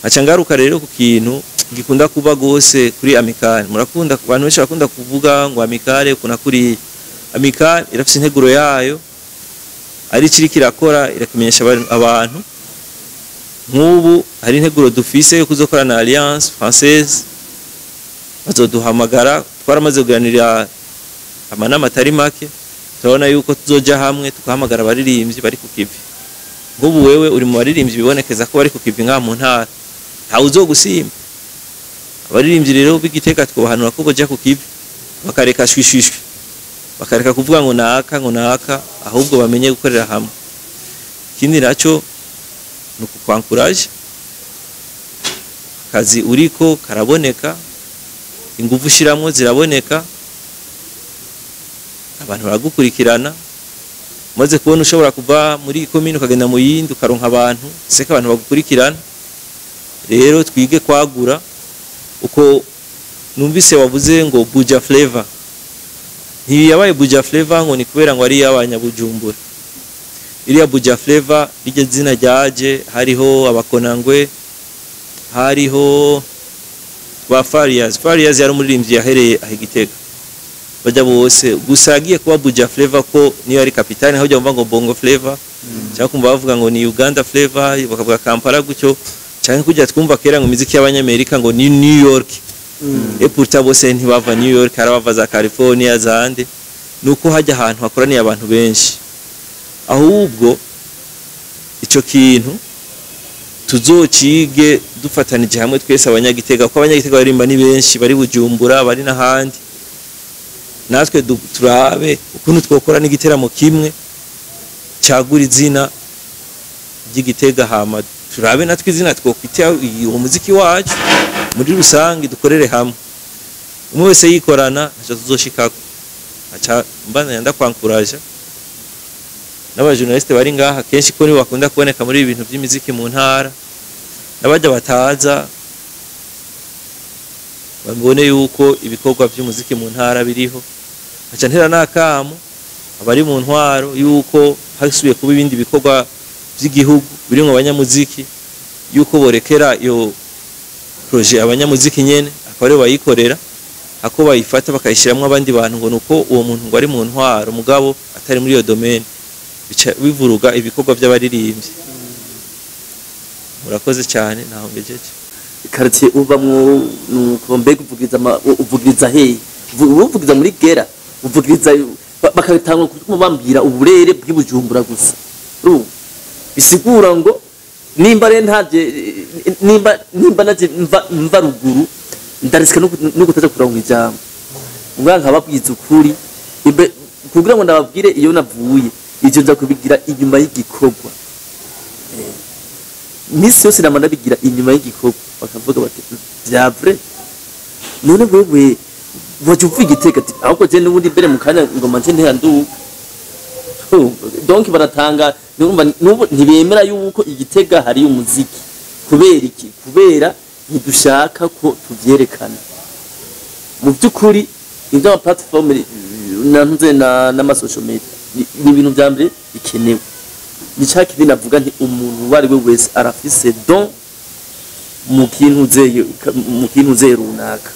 Aca ngaruka rero ku kintu gikunda kuba gose kuri amicale. Murakunda, abantu benshi bakunda kuvuga ngo amicale kuna kuriya. Amicale irafise integuro yayo, ari ikiri kirakora, irakimenyesha abantu. Nk'ubu hari integuro dufise yo kuzokora na Alliance Française, bazoduhamagara. Twaramaze kuganira amanama atari make, turabona yuko tuzoja hamwe tugahamagara abaririmbyi bari ku kivi. Nk'ubu wewe uri mu baririmbyi bibonekeza ko bari ku kivi ngaha mu ntara, ntawe uzogusimba. Abaririmbyi rero b'Igitega twobahanura ko boja ku kivi, bakareka shwishwishwi, bakareka kuvuga ngo naka, ngo naka, ahubwo bamenye gukorera hamwe. Ikindi naco ni ukukwankuraje, akazi uriko karaboneka, inguvu ushiramwo ziraboneka, abantu baragukurikirana. Umaze kubona ushobora kuva muri komine ukagenda mu yindi, ukaronka abantu seka, abantu bagukurikirana. Rero twige kwagura. Uko numvise wavuze ngo Buja Flavor, ntiyabaye Buja Flavor ngo ni kubera ngo ari iy'abanyabujumbura. Iriya Buja Flavor, iryo zina ryaje hariho abakonangwe, hariho Ba Farias, Farias yari umuririmbyi yahereye aho Igitega, bajya bose gusa yagiye kuba Buja Flavor, ko niyo yari kapitani. Aho ujya ngo Bongo Flavor, cyangwa kumva bavuga ngo ni Uganda Flavor, bakavuga Kampala gutyo, cyangwa kujya twumva kera ngo imiziki y'Abanyamerika ngo ni New York, et pourtant bose ntibava New York, hari abava za California zande. Nuko hajya ahantu hakoraniye abantu benshi. Ahubwo ico kintu tuzocige dufatanije hamwe twese Abanyagitega, kuko Abanyagitega baririmba ni benshi, bari Bujumbura, bari n'ahandi. Natwe turabe ukuntu twokora n'igiteramo kimwe cyagura izina ry'Igitega, hama turabe natwe izina twokwita uwo muziki wacu muri rusange, dukorere hamwe. Umwe wese yikorana ntaco tuzoshikako. Aca mbandanya ndakwankuraja n'abajournaliste bari ngaha kenshi, ko nibo bakunda kuboneka muri ibi bintu by'imiziki mu ntara, n'abajya bataza babone yuko ibikorwa by'umuziki mu ntara biriho. Aca ntera n'akamo abari mu ntwaro yuko hasubiye kuba ibindi bikorwa by'igihugu biri mu banyamuziki, yuko borekera iyo projet abanyamuziki nyene, akaba aribo bayikorera, ako bayifata bakayishiramwo abandi bantu ngo nuko uwo muntu ngo ari mu ntwaro mugabo atari muri iyo domaine, bica bivuruga ibikorwa by'abaririmbyi. Murakoze cyane, ntaho ngejeje. Quartier uvamwo nuko mbega uvugiriza uvugiriza hehe? Uvugiriza muri gera, uvugiriza bakabitanga kutuma bambwira uburere bw'Ibujumbura gusa. Urumva, bisigura ngo nimba rero ntaje, nimba naje mva ruguru, ndarisika no kutaja kuronka ijambo. Ubwa nkababwiza ukuri imbe kugira ngo ndababwire iyo navuye, ivyo nza kubigira inyuma y'igikorwa. Misi yose nama ndabigira inyuma y'igikorwa, bakavuga bati: "Vya vrai, none wewe waje uvuga Igitega?" Ati: "Ahubwo je n'ubundi mbere mu kanya ngoma nje nteranduka." Donc baratanga, nurumva nubu ntibemera yuko Igitega hari umuziki. Kubera iki? Kubera ntidushaka ko tuvyerekana. Mu by'ukuri ibyo ama platform nantuze na n'ama social media ni ibintu vya mbere bikenewe. Ni ca kindi navuga nti umuntu uwo ari we wese arafise don mu kintu zeye runaka.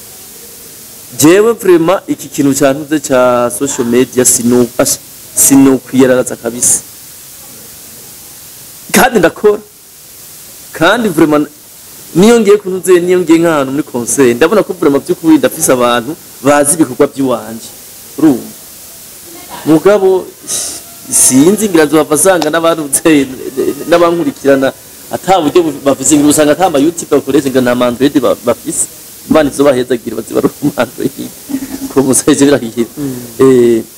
Jewe vraiment iki kintu cantuze ca social media sino kwiyararaza kabisa, kandi ndakora, kandi vraiment niyo ngiye kunuze, niyo ngiye nk'ahantu muri concert, ndabona ko vraiment by'ukuri ndafise abantu bazi ibikorwa by'iwanje. Urumva, mugabo sinzi, ngira nzobava asanga n'abarutse n'abankurikirana ata buryo bafise, ngira usanga ata ma YouTube bakoresha, ngira nta ma Android bafise. Imana izobahezagira bazibaruka mu Android ko musaje birahiye.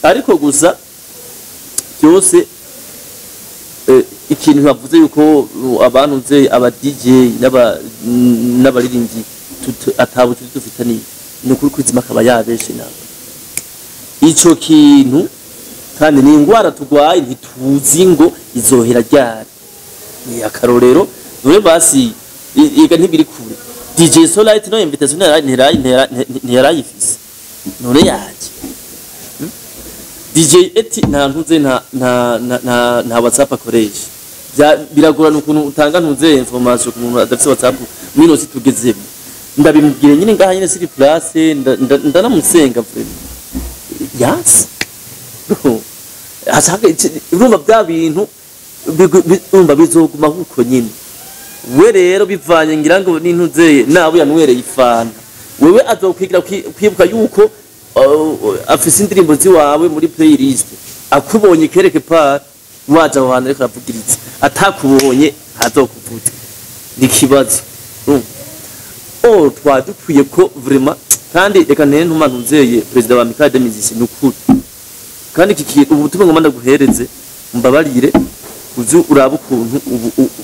Ariko gusa byose, ikintu bavuze yuko abantu nze aba DJ n'abaririmbyi atabucuti dufitaniye, ni ukuri kwizima akaba yabeshe nabo ico kintu, kandi ni ingwara turwaye, ntituzi ngo izohera ryari. Ni akarorero none basi iga ntibiri kure, DJ Solite no invitation ntiyarayifise, none yaje. DJ Eti nta ntuze, nta WhatsApp akoresha. Biragorana ukuntu utanga ntuze information ku muntu adafise WhatsApp mwino si tugezemo. Ndabimubwire nyine ngaha nyine sur place, ndanamusenga vraiment yasi. Hashaka urumva bya bintu urumva bizoguma nkuko nyine. We rero bivanye ngira ngo n'intuzeye nabo yanwereye ifanta, wewe azokwigira kwibuka yuko afise indirimbo ziwawe muri playlist, akubonye kereke par waje aho hantu ariko aravugiriza, atakubonye ntazokuvuza. Ni ikibazo. Urumva, oh, twari dukwiye ko vraiment, kandi reka ntere ntuma ntunzeye perezida wa Amicale des Musiciens, ni ukuri. Kandi iki kintu, ubutumwa ngomba ndaguhereze, mbabarire uzi urabe ukuntu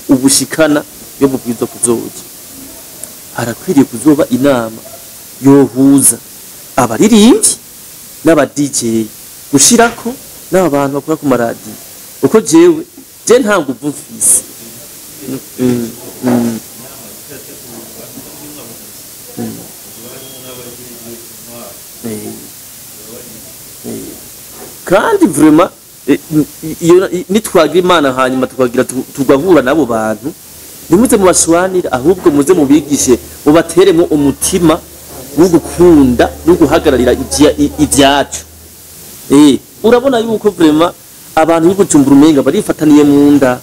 ubushikana yo bubwirizwa kuzoja. Harakwiriye kuzoba inama yohuza abaririmbyi n'aba DJ, gushirako n'aba bantu bakora ku maradiyo, uko jewe je nta nguvu mfise. Kandi vraiment iyo nitwagira Imana hanyuma tukagira tugahura n'abo bantu, ntimuze mubashwanire, ahubwo muze mubigishe, mubateremo umutima. Wo gukunda no guhagararira ivyacu. Urabona yuko vraiment abantu b'Ibujumbura umenga barifataniye mu nda,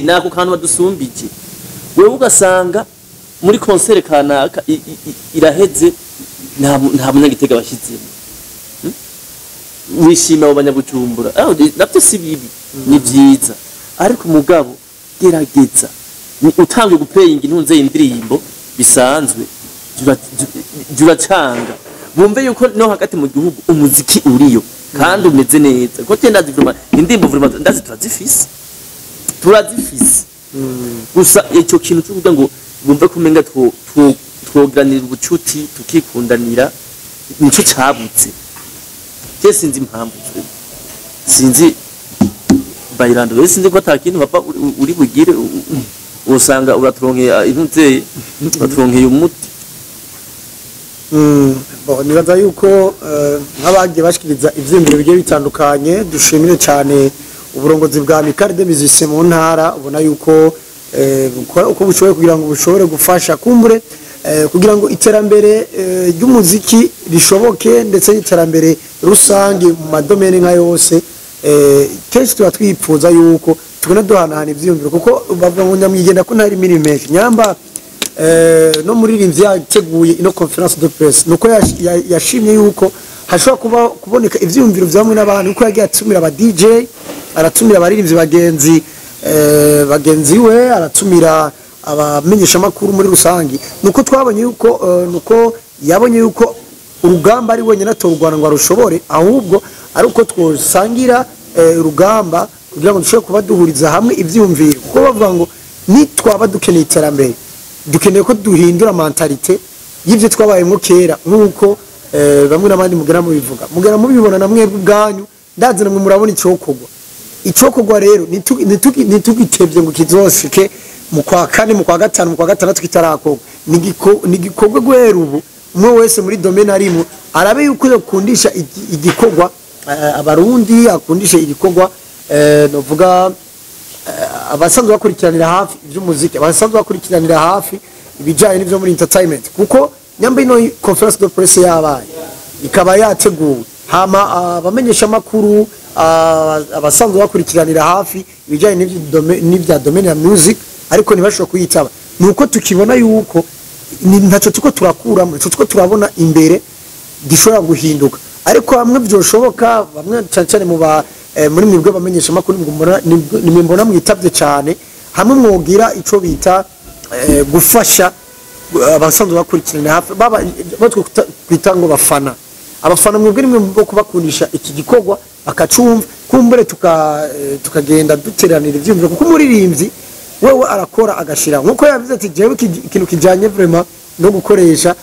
nako kantu badusumbije. Wewe ugasanga muri concert kanaka iraheze, nta munyagitega bashyizemo. Wishima abo banyabujumbura. Ah, navyo si bibi, ni vyiza, ariko mugabo gerageza. Utangiye guplayinga intunze indirimbo bisanzwe, juracanga bumve yuko no hagati mu gihugu umuziki uriyo kandi umeze neza, ko tenda ndazi indirimbo vraiment, ndazi turazifise. Gusa icyo kintu cyo kuvuga ngo bumve ko umenga twoganira ubucuti, tukikundanira, nico cabutse. Je sinzi impamvu, sinzi bayirando we, sinzi ko ata kintu papa uri bugire. Usanga uraturonkeye intuze, uraturonkeye umuti. Bon, nibaza yuko nk'abagiye bashikiriza ivyiyumviro bigiye bitandukanye, dushimire cyane uburongozi bwa Amicale des Musiciens mu ntara. Ubona yuko bukora uko bushoboye kugira ngo bushobore gufasha kumbure kugira ngo iterambere ry'umuziki rishoboke, ndetse n'iterambere rusange mu madomene nka yose. Kenshi tuba twipfuza yuko tugenda duhanahana ivyiyumviro, kuko bavuga ngo nyamwigenda ko ntari mirimo menshi nyamba. No muririmbyi yateguye ino conférence de presse nuko yashimye yuko hashobora kuba kuboneka ivyiyumviro vyamwe n'abantu, uko yagiye atumira aba DJ, aratumira abaririmbyi bagenzi we, aratumira abamenyesha makuru muri rusangi. Nuko twabonye yuko nuko yabonye yuko urugamba ari wenyine atorwana ngo arushobore, ahubwo ari uko twosangira urugamba kugira ngo dushobore kuba duhuriza hamwe ivyiyumviro, kuko bavuga ngo nitwaba dukeneye iterambere, dukeneye ko duhindura mentalité y'ivyo twabayemo kera, nk'uko bamwe n'abandi mugera mubivuga, mugera mubibona na mwebwe ubwanyu. Ndazi namwe murabona icokorwa. Icokorwa rero ntitugitevye ngo kizoshike mu kwa kane, mu kwa gatanu, mu kwa gatandatu kitarakorwa. Ni igikorwa guhera ubu, umwe wese muri domaine arimo arabe yuko yokundisha igikorwa abarundi, akundisha igikorwa novuga abasanzwe bakurikiranira hafi iby'umuziki, abasanzwe bakurikiranira hafi ibijyanye n'ibyo muri entertainment, kuko nyamba ino conférence de presse yabaye ikaba yateguwe, hama abamenyesha makuru, abasanzwe bakurikiranira hafi ibijyanye n'ibya domaine ya music, ariko ntibashobora kuyitaba, nuko tukibona yuko ntacyo tuko turakuramo, ntacyo tuko turabona imbere gishobora guhinduka. Ariko bamwe byoshoboka, bamwe cyane cyane mu ba muri mwebwe bamenyesha makuru, nimwe mbona mwitavye cyane, hamwe mwogira ico bita gufasha abasanzwe bakurikirana hafi baba bo twita ngo bafana, abafana, mwebwe nimwe bo kubakundisha iki gikorwa bakacumva, kumbure tukagenda duteranira ivyiyumviro, kuko umuririmbyi wewe arakora agashira, nkuko yavuze ati jewe ikintu kijanye vraiment no gukoresha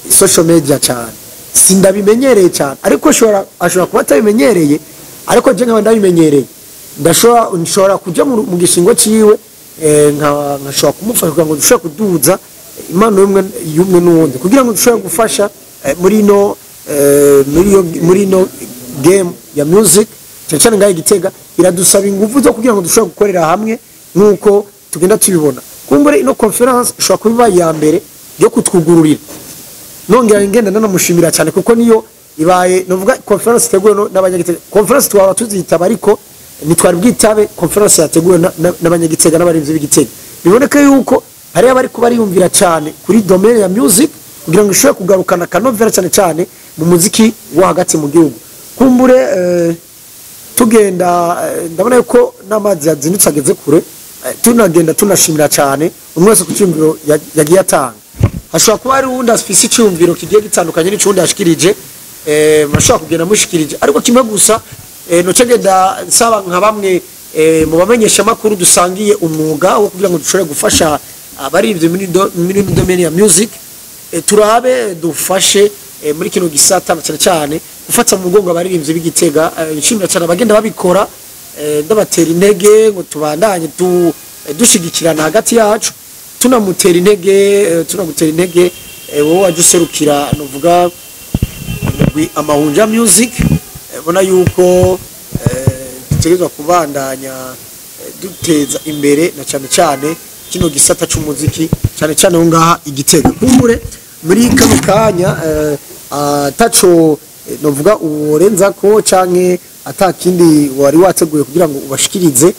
social media cyane sindabimenyereye cyane, ariko ashobora kuba atabimenyereye, ariko je nkaba ndabimenyereye, ndashobora nshobora kuja mu gishingo ciwe, nkashobora kumufasha kugira ngo dushobore kuduza impano y'umwe n'uwundi, kugira ngo dushobore gufasha muri ino muri iyo muri ino game ya music, cyane cyane ngaho Igitega. Iradusaba ingufu zo kugira ngo dushobore gukorera hamwe nk'uko tugenda tubibona. Kumbure ino conférence ishobora kuba ibaye iya mbere yo kutwugururira. Nongera ngenda nanamushimira cyane, kuko niyo ibaye novuga conférence iteguwe n'abanyagitega. Conférence twaba tuzitaba, ariko ntitwari bwitabe conférence yateguwe n'abanyagitega n'abarinzi b'Igitega. Biboneka yuko hari abari kuba bariyumvira cyane kuri domaine ya music, kugira ngo ishobore kugarukana akanovera cyane cyane mu muziki wo hagati mu gihugu. Kumbure tugenda ndabona yuko n'amazi yazindutse ageze kure, tunagenda tunashimira cyane umwe wese ku cyumviro yagiye atanga. Hashobora kuba hari uwundi afise icyumviro kigiye gitandukanye n'icundi yashikirije, murashobora kugenda mushikirije, ariko kimwe gusa noce ngenda nsaba nka bamwe mu bamenyesha makuru dusangiye umwuga wo kugira ngo dushobore gufasha abaririmbyi muri domaine ya music, turabe dufashe muri kino gisata, cyane cyane gufata mu mugongo abaririmbyi b'Igitega. Nshimira cyane abagenda babikora, ndabatera intege ngo tubandanye dushigikirana hagati yacu, tunamutera intege, tunagutera intege wowe waje userukira nuvuga umugwi Amahunja Music. Bona yuko dutegerezwa kubandanya duteza imbere na cyane cyane kino gisata c'umuziki, cyane cyane aho ngaha Igitega. Kumbure Muri kano kanya ataco novuga uworenza ko canke atakindi wari wateguye kugira ngo ubashikirize,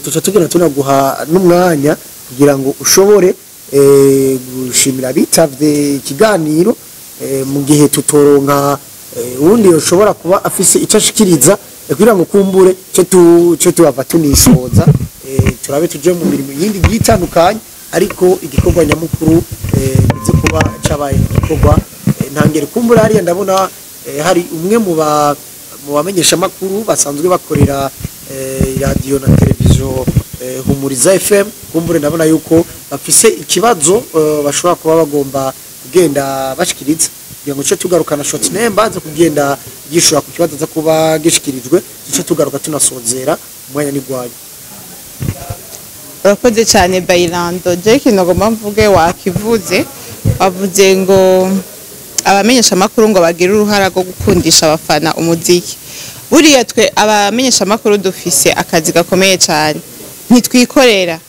tuca tugenda tunaguha n'umwanya kugira ngo ushobore gushimira abitavye ikiganiro, mu gihe tutoronka uwundi yoshobora kuba afise icyo ashikiriza, kugira ngo kumbure cyo tuhava tunisoza, turabe tuje mu mirimo yindi igiye itandukanye. Ariko igikorwa nyamukuru bize kuba cabaye igikorwa ntangere. Kumbura hariya ndabona hari umwe mu bamenyesha makuru basanzwe bakorera radio na televiziyo Humuriza FM. Kumbure ndabona yuko bafise ikibazo bashobora kuba bagomba kugenda bashikiriza, kugira ngo tuce tugarukana short name baze kugenda gishura ku kibazo za kuba gishikirijwe, tuce tugaruka tunasozera. Umwanya ni gwanyu. Urakoze cyane, Bayirando. Je ikintu ngomba mvuge wakivuze, wavuze ngo abamenyeshamakuru ngo bagire uruhara rwo gukundisha abafana umuziki. Buriya twe abamenyeshamakuru dufise akazi gakomeye cyane. Ntitwikorera,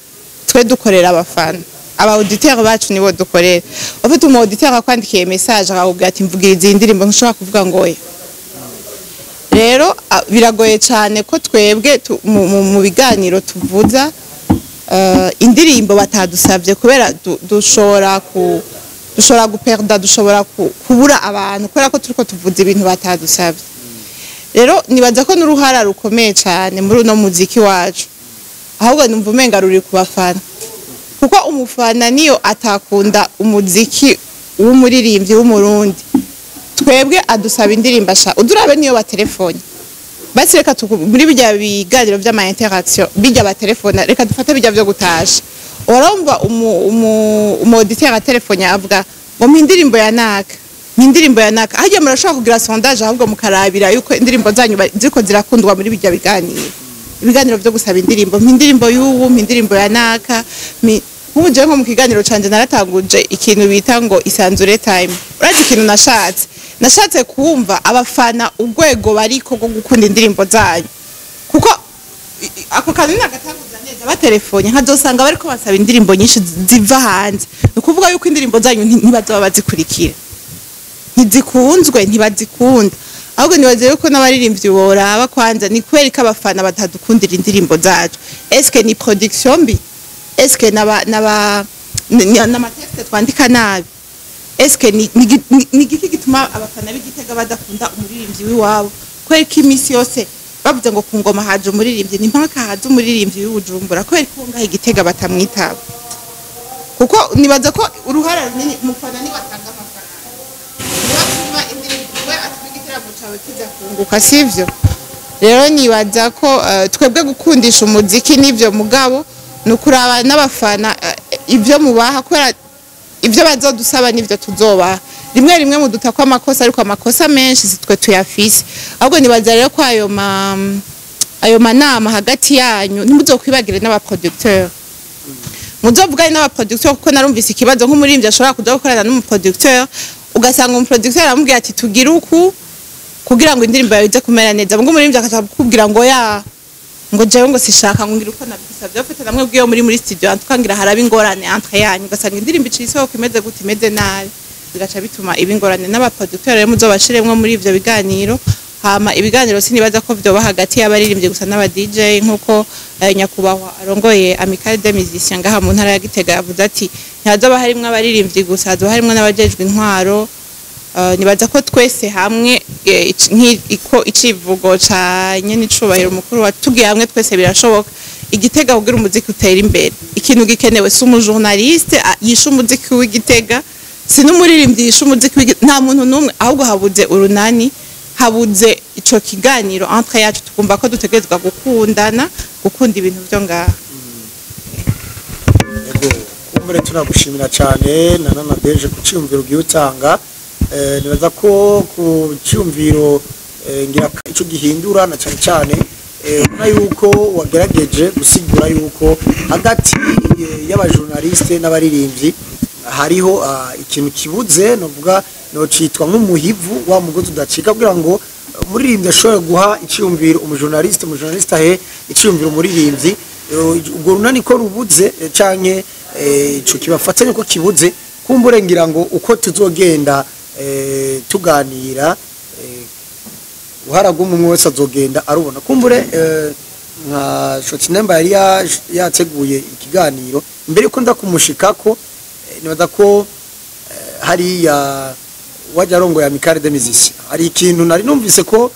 twe dukorera abafana, aba auditeur bacu nibo dukorera. Ufite umu auditeur akwandikiye message akakubwira ati: "Mvugiriza iyi ndirimbo", ntushobora kuvuga ngo oya. Rero biragoye cyane ko twebwe mu biganiro tuvuza indirimbo batadusabye, kubera dushobora guperda, dushobora kubura abantu kubera ko turiko tuvuza ibintu batadusabye. Rero nibaza ko n'uruhara rukomeye cyane muri uno muziki wacu, ahubwo numva umenga ruri ku bafana, kuko umufana niyo atakunda umuziki w'umuririmbyi w'Umurundi, twebwe adusaba indirimbo asha udurabe niyo batelefone. Basi reka muri bijya biganiro vy'ama interaction bijya batelefona, reka dufate bijya vyo gutasha, urumva umu auditeur atelefone avuga ngo: "Mpa indirimbo ya naka, mpa indirimbo ya naka." Harya murashobora kugira sondage, ahubwo mukarabira yuko indirimbo zanyu ziriko zirakundwa muri bijya biganiro, ibiganiro vyo gusaba indirimbo: "Mpa indirimbo y'ubu, mpa indirimbo ya naka." Nk'ubu jewe nko mu kiganiro canje naratanguje ikintu bita ngo Isanzure Time. Urazi ikintu nashatse kumva abafana urwego bariko rwo gukunda indirimbo zanyu, kuko ako kantu nagatanguza neza, batelefone nkazosanga bariko basaba indirimbo nyinshi ziva hanze, ni ukuvuga yuko indirimbo zanyu ntibazoba bazikurikira, ntizikunzwe, ntibazikunda. Ahubwo nibaze yuko n'abaririmbyi boraba kwanza ni kubera ko abafana batadukundira indirimbo zacu. Eske ni production mbi? Eske naba n'ama texte twandika nabi? Eske ni igiki gituma abafana b'Igitega badakunda umuririmbyi w'iwabo? Kubera ko iminsi yose bavuze ngo ku ngoma haje umuririmbyi, ni mpaka haje umuririmbyi w'Ibujumbura. Kubera ko ngaho Igitega batamwitaba? Kuko nibaza ko uruhara runini umufana niwe atanga amafaranga, niwe atuma indirimbo, we atuma igiteramo cawe kiza kunguka, sivyo? Rero nibaza ko twebwe gukundisha umuziki n'ivyo, mugabo ni ukuraba n'abafana ibyo mubaha, kubera ibyo bazodusaba n'ivyo tuzobaha. Rimwe rimwe muduta ko amakosa, ariko amakosa menshi si twe tuyafise. Ahubwo nibaza rero ko ayo manama hagati yanyu ntimuzokwibagire n'abaproducteur, muzovugane n'abaproducteur, kuko narumvise ikibazo nk'umuririmbyi ashobora kuja gukorana n'umuproducteur, ugasanga umuproducteur aramubwira ati: "Tugire uku kugira ngo indirimbo yawe ize kumera neza." Ngo umuririmbyi akaca kukubwira ngo ya ngo jewe ngo sishaka ngo ngira uko nabisabye. Bafite namwe bwiyo muri studio tukangira haraba ingorane entre yanyu, ugasanga indirimbo iciye isoko imeze gute? Imeze nabi, bigaca bituma iba ingorane. N'abaproducteur rero muzobashiremwo muri ivyo biganiro. Hama ibiganiro sinibaza ko vyoba hagati y'abaririmbyi gusa n'aba DJ, nkuko nyakubahwa arongoye Amicale des Musiciens ngaha mu ntara ya Gitega yavuze ati ntihazoba harimwo abaririmbyi gusa, hazoba harimwo n'abajejwe intwaro. Nibaza ko twese hamwe, iko icivugo ca nyene icubahiro umukuru wa tugiye hamwe twese birashoboka. Igitega kugira umuziki utera imbere, ikintu gikenewe si umujournaliste yishe umuziki w'Igitega, si n'umuririmbyi yishe umuziki w'Igitega, nta muntu n'umwe. Ahubwo habuze urunani, habuze ico kiganiro entre yacu, tukumva ko dutegerezwa gukundana, gukunda ibintu vyo ngaha. Yego, kumbure tunagushimira cyane na nana deje ku cyumviro ugiye utanga. Nibaza ko ku cyumviro ngira ico gihindura na cyane cyane ubona yuko wagerageje gusigura yuko hagati y'abajournaliste n'abaririmbyi hariho ikintu kibuze, novuga nocitwa nk'umuhivu wa mugozi udacika, kugira ngo umuririmbyi ashobore guha icyumviro umujournaliste, umujournaliste ahe icyumviro umuririmbyi. Ubwo runani ko rubuze, canke ico kibafatanya ko kibuze. Kumbure ngira ngo uko tuzogenda tuganira, uruhara rw'umwe wese azogenda arubona. Kumbure nka Shotinemba yari yateguye ikiganiro mbere yuko nda kumushikako, nibaza ko hariya wajya arongoye Amicale des Musiciens, hari ikintu nari numvise ko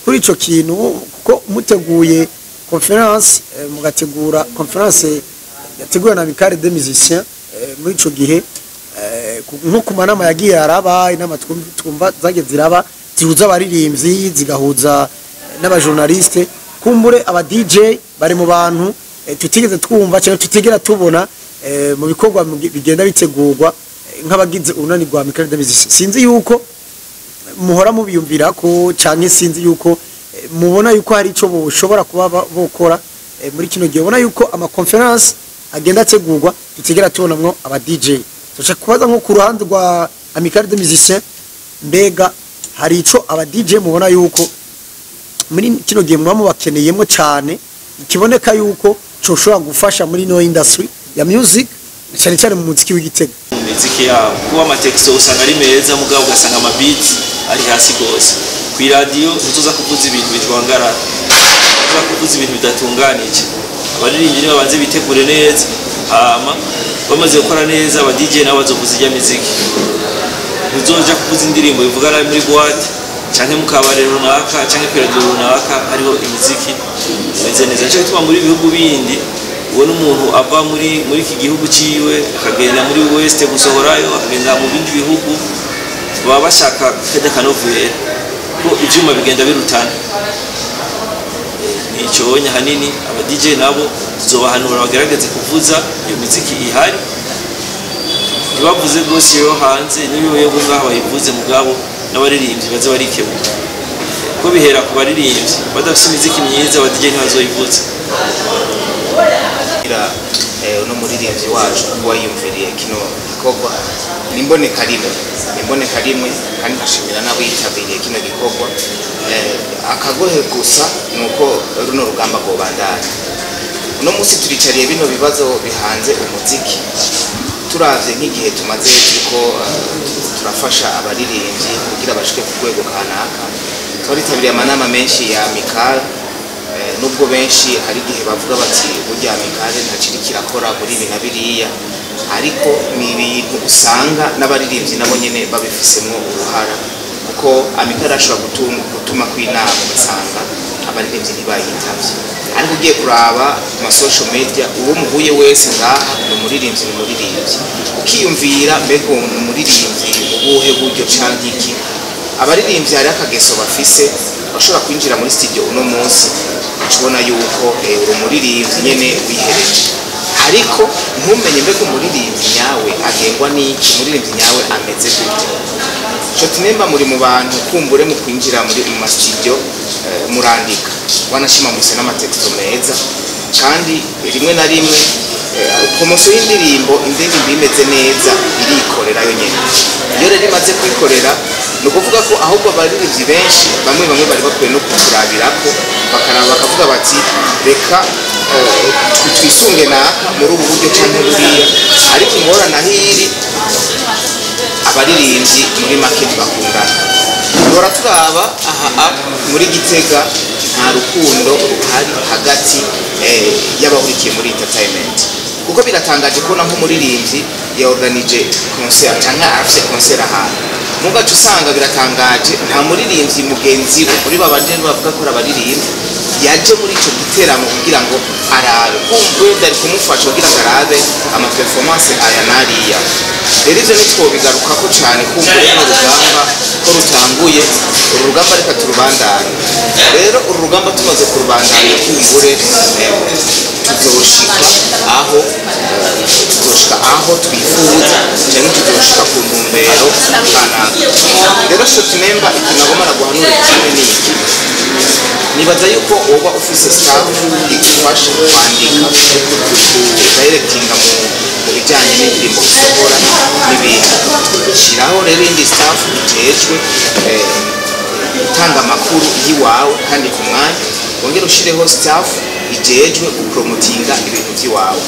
kuri ico kintu, kuko muteguye conférence, mugategura conférence yateguwe na Amicale des Musiciens, muri ico gihe nko ku manama yagiye araba, inama twumva zagiye ziraba zihuza abaririmbyi, zigahuza n'abajournaliste, kumbure aba DJ bari mu bantu tutigeze twumva cyangwa tutigera tubona mu bikorwa bigenda bitegurwa nk'abagize urunani rwa Amicale des Musiciens. Sinzi yuko muhora mubiyumvira ko, canke sinzi yuko mubona yuko hari ico boshobora kuba bokora muri kino gihe, ubona yuko ama conférence agenda ategurwa tutigera tubonamwo aba DJ. Turashaka kubaza nko ku ruhande rwa Amicale des Musiciens, mbega hari ico aba DJ mubona yuko muri kino gihe muba mubakeneyemo cane, kiboneka yuko coshobora gufasha muri no industry ya music, cyane cyane mu muziki w'Igitega? Mu miziki yabo, kuba amatexte usanga ari meza, mugabo ugasanga amabeats ari hasi gose. Ku iradiyo ntituza kuvuza ibintu bijwangarara, tuza kuvuza ibintu bidatunganije. Abaririmbyi nibo babanze bitegure neza, hama bamaze gukora neza, aba DJ nabo bazovuza ijya miziki. Ntuzoja kuvuza indirimbo ivuga nabi muri boîte canke mu kabare runaka canke ku iradiyo runaka hariho imiziki imeze neza. Nico gituma muri bihugu bindi ubona umuntu ava muri iki gihugu ciwe akagenda muri west gusohorayo, akagenda mu bindi bihugu, baba bashaka kajya kanovera ko ivyuma bigenda birutana. Nico bonye hanini aba DJ nabo tuzobahanura bagerageze kuvuza iyo miziki ihari, ntibavuze rwose iyo hanze n'iyo yo ngaho bayivuze, mugabo n'abaririmbyi baze barikebuka ko bihera ku baririmbyi. Badafise imiziki myiza, aba DJ ntibazoyivuza. Uno muririmbyi wacu kuba yiyumviriye kino gikorwa ni imboneka rimwe, ni imboneka rimwe, kandi nkashimira n'abo yitabiriye kino gikorwa. Akagohe gusa ni uko runo rugamba rwobandanya. Uno munsi turicariye bino bibazo bihanze umuziki. Turavye nk'igihe tumaze turiko turafasha abaririmbyi kugira bashike ku rwego kanaka, twaritabiriye amanama menshi ya Amicale, nubwo benshi hari igihe bavuga bati burya Amicale ntaciri kirakora muri ibi na biriya, ariko ni ibintu usanga n'abaririmbyi nabo nyene babifisemwo uruhara, kuko Amicale ashobora gutuma kw'inama ugasanga abaririmbyi ntibayitavye. Ariko ugiye kuraba ku ma social media, uwo muhuye wese ngaha ni umuririmbyi, ni umuririmbyi, ukiyumvira mbega uwo ni umuririmbyi mu buhe buryo canke iki? Abaririmbyi hari akageso bafise, bashobora kwinjira muri studio uno munsi ubona yuko uri umuririmbyi nyene wihereje, ariko ntumenye mbega umuririmbyi nyawe agengwa n'iki, umuririmbyi nyawe ameze gute. Shotinemba muri mu bantu kumbure mu kwinjira muri mu mastudio murandika, wanashima muse n'amatexto meza, kandi rimwe na rimwe promotion y'indirimbo, indirimbo imeze neza irikorera yo nyene. Iyo rero imaze kwikorera, ni ukuvuga ko ahubwo abaririmbyi benshi bamwe bamwe bari bakwiye no kuturabirako, bakaraba bakavuga bati reka twisunge naka muri ubu buryo canke buriya. Ariko ingorane aho iri, abaririmbyi muri make ntibakundana. Duhora turaba aha muri Gitega nta rukundo ruhari hagati y'abahurikiye muri entertainment, kuko biratangaje kubona nk'umuririmbyi yaorganije concert canke arafise concert ahantu, mugaca usanga biratangaje nta muririmbyi mugenzi we muri babandi bavuga ko ari abaririmbyi yaje muri ico giteramo kugira ngo arabe, kumva wenda ari kumufasha kugira ngo arabe ama performance aya n'ariya. Rero ivyo ntitwobigarukako cane, kumva runo rugamba ko rutanguye, uru rugamba reka turubandanye. Rero uru rugamba tumaze kurubandanya, kumbure tuzoshika aho tuzoshika aho twifuza, canke tuzoshika ku ntumbero kanaka. Rero Shotinemba, ikintu agomba guhanura kimwe ni iki: nibaza yuko woba ufise staff igufasha kwandika, directinga mu bijyanye n'indirimbo usohora n'ibindi. Shiraho rero indi staff ijejwe gutanga amakuru y'iwawe kandi ku mwanya, wongere ushireho staff ijejwe gupromotinga ibintu by'iwawe.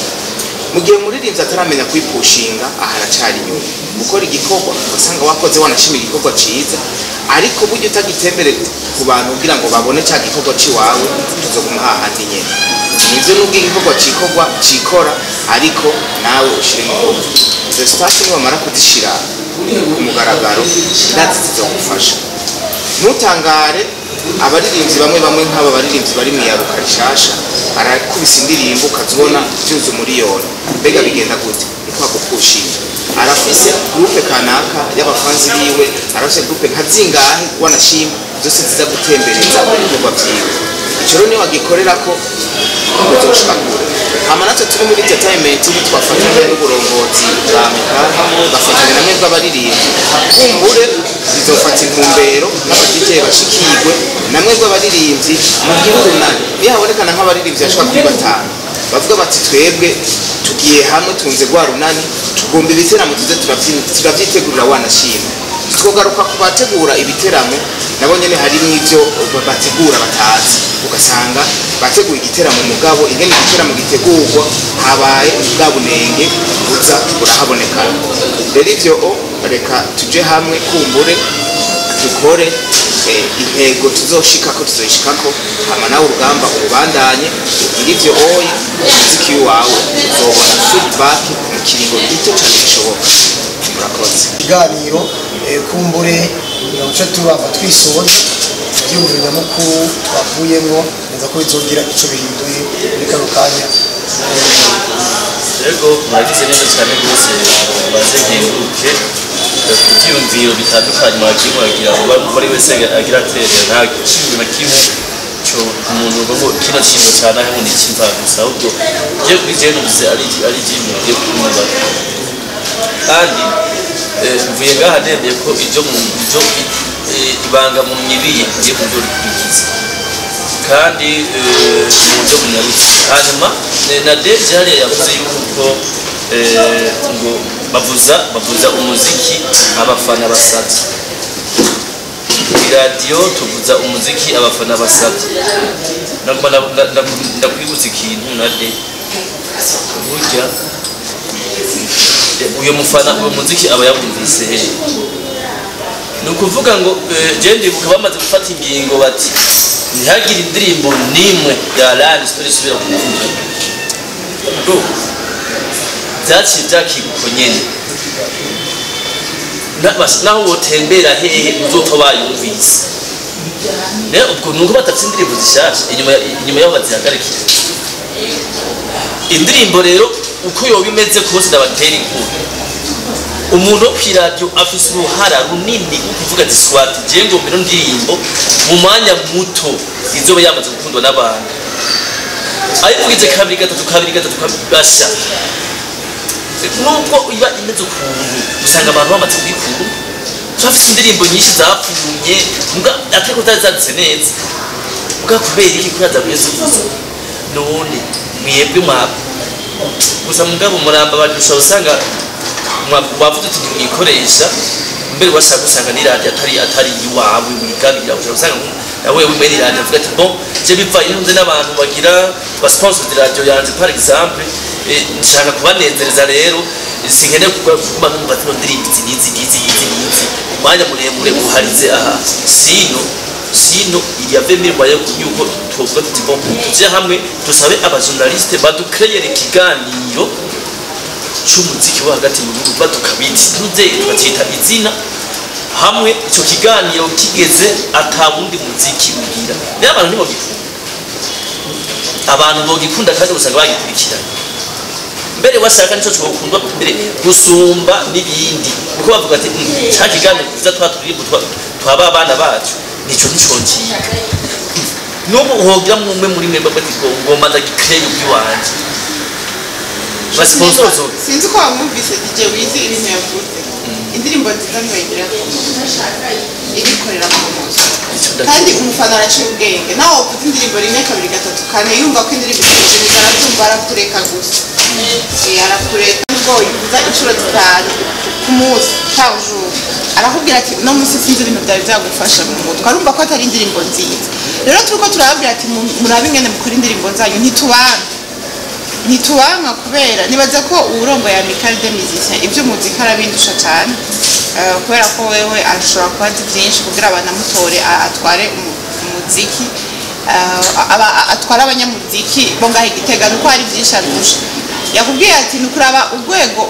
Mu gihe umuririmbyi ataramenya kwipushinga, aha aracari inyuma. Gukora igikorwa ugasanga wakoze, wanashima igikorwa ciza, ariko burya utagitembere ku bantu kugira ngo babone ca gikorwa ciwawe, tuzoguma hahandi nyene. Nivyo, nubwo igikorwa cikorwa cikora, ariko nawe ushiremo ingufu. Izo stats niwamara kuzishira ku mugaragaro, ndazi zizogufasha. Ntutangare abaririmbyi bamwe bamwe, nk'aba baririmbyi bari mu iyaruka rishasha, arakubise indirimbo ukazibona byuze umuriyoni. Mbega bigenda gute? Ni kwa gupushinga. Arafise groupe kanaka y'abafanzi biwe, arafise groupe nka zingahe wanashima, zose ziza gutembereza ibikorwa vyiwe. Ico rero niyo wagikorera ko uzoshika kure. Hama natwe turi muri entertainment, twafatanya n'uburongozi bwa Mikaka, bafatanya namwe bw'abaririmbyi, kumbure bizofata intumbero n'aba DJ bashikirwe, namwe bw'abaririmbyi mugire urunani. Niyo habonekana nk'abaririmbyi bashika kuri batanu bavuga bati: "Twebwe tugiye hamwe, tunze rwa runani, tugomba ibiteramo tuze turavyitegurira." Wanashima, twogaruka ku bategura ibiteramo, nabo nyene harimwo ivyo bategura batazi. Ugasanga bateguye igiteramo, mugabo ingene igiteramo gitegurwa habaye bwa bunenge buza burahabonekana. Rero ivyo reka tuje hamwe, kumbure dukore intego tuzoshikako, tuzoshikako. Hama nawe urugamba urubandanye, ugire ivyo oye umuziki wawe uzobona feedback mu kiringo gito cane gishoboka. Murakoze. Ikiganiro kumbure kugira ngo tuce turava twisoza, ibyiyumviro nyamukuru twavuyemwo neza ko bizogira ico bihinduye muri kano kanya. Yego, muragize neza cyane rwose. Baze nkenguruke ku byiyumviro bitandukanye mwagiye muragira ngo buri wese agira aterera. Nta kintu na kimwe cyo umuntu uvuga ngo kino kintu cyane aho ni ikimva gusa, ahubwo je kuri je numvise ari ibyiyumviro bigiye kumva, kandi mvuye ngaha nemeye ko ibyo mu ibyo ibanga mu myibiye ngiye kuzorikurikiza, kandi mu buryo bunyarutse. Hanyuma na Deje hariya yavuze yuko ngo bavuza umuziki abafana basabye. Iradiyo tuvuza umuziki abafana basabye. Nagomba ndakwibutsa ikintu na de burya uyo mufana uwo muziki aba yawumvise hehe? Ni ukuvuga ngo je ndibuka bamaze gufata ingingo bati ntihagire indirimbo n'imwe ya Lion Story isubira kuvuga. Bro, byaciye byakiguko nyene. Naho wotembera hehe, uzopfa bayumvise. Rero ubwo nuko badafite indirimbo zishasha inyuma yaho bazihagarikira indirimbo. Rero uko yoba imeze kose, ndabatera inkuru, umuntu wo kw'iradiyo afise uruhara runini rwo kuvuga ati: "Swati jewe ngomba ino ndirimbo mu mwanya muto izoba yamaze gukundwa n'abantu." Ayivugize kabiri, gatatu, kabiri, gatatu, kabiri, basha nubwo iba imeze ukuntu, usanga abantu bamaze kuyikunda. Turafise indirimbo nyinshi zapfuye muga atari ko zari zanditse neza, muga kubera iki? Kubera zaguye zivuzwe. None mwebwe mwa gusa mugabo muramba badusha, usanga wavuze uti ntimwikoresha mbere, washaka usanga n'iradiyo atari iwawe wigabira, ushobora usanga nawe mwene iradiyo avuga ati: "Bon, je bivanye ntunze n'abantu bagira ba sponsor radiyo yanje, par exemple, nshaka kubanezereza, rero sinkeneye kuguma numva zino ndirimbo izi n'izi n'izi n'izi n'izi umwanya muremure uharize aha." Sinon il y avait mille moyens yuko tuvuga tuti: "Bon, tuje hamwe, dusabe abajournaliste badukreyere ikiganiro c'umuziki wo hagati mu gihugu, badukabiti tuze tukacita izina hamwe." Ico kiganiro kigeze ata wundi muziki ugira, rero abantu ntibogikunda. Abantu bogikunda kandi usanga bagikurikirana mbere, washaka nico cokundwa mbere gusumba n'ibindi, kuko bavuga ati: Ca kiganiro kiza twa turirimbo twaba abana bacu, nico ncika." N'ubu hogira mumwe muri mwebwe ati: "Ngomba ndagikreye ubwiwanje ba sponsor." Sinzi ko wamwumvise DJ Wizi ibintu yavuze. Indirimbo nziza ntibayigira, irikorera ku munsi, kandi umufana araciye ubwenge. Nawe wavuze indirimbo rimwe, kabiri, gatatu, kane, yumva ko indirimbo imeze neza, arabyumva, arakureka gusa. Arakureka nubwo uyivuza inshuro zitanu ku munsi, par jour. Arakubwira ati: "Uno munsi sinzi ibintu byari byagufasha mu mutwe." Arumva ko atari indirimbo nziza. Rero turiko turababwira ati: "Murabe ingene mukora indirimbo zanyu." Ntitubana. Ntitubanka kubera nibaza ko uwurongoye Amicale des Musiciens ivy'umuziki arabindusha cane, kubera ko wewe ashobora kuba azi vyinshi kugira banamutore atware umuziki, atware abanyamuziki bo ngaho i Gitega, nuko hari vyinshi arusha. Yakubwiye ati ni ukuraba urwego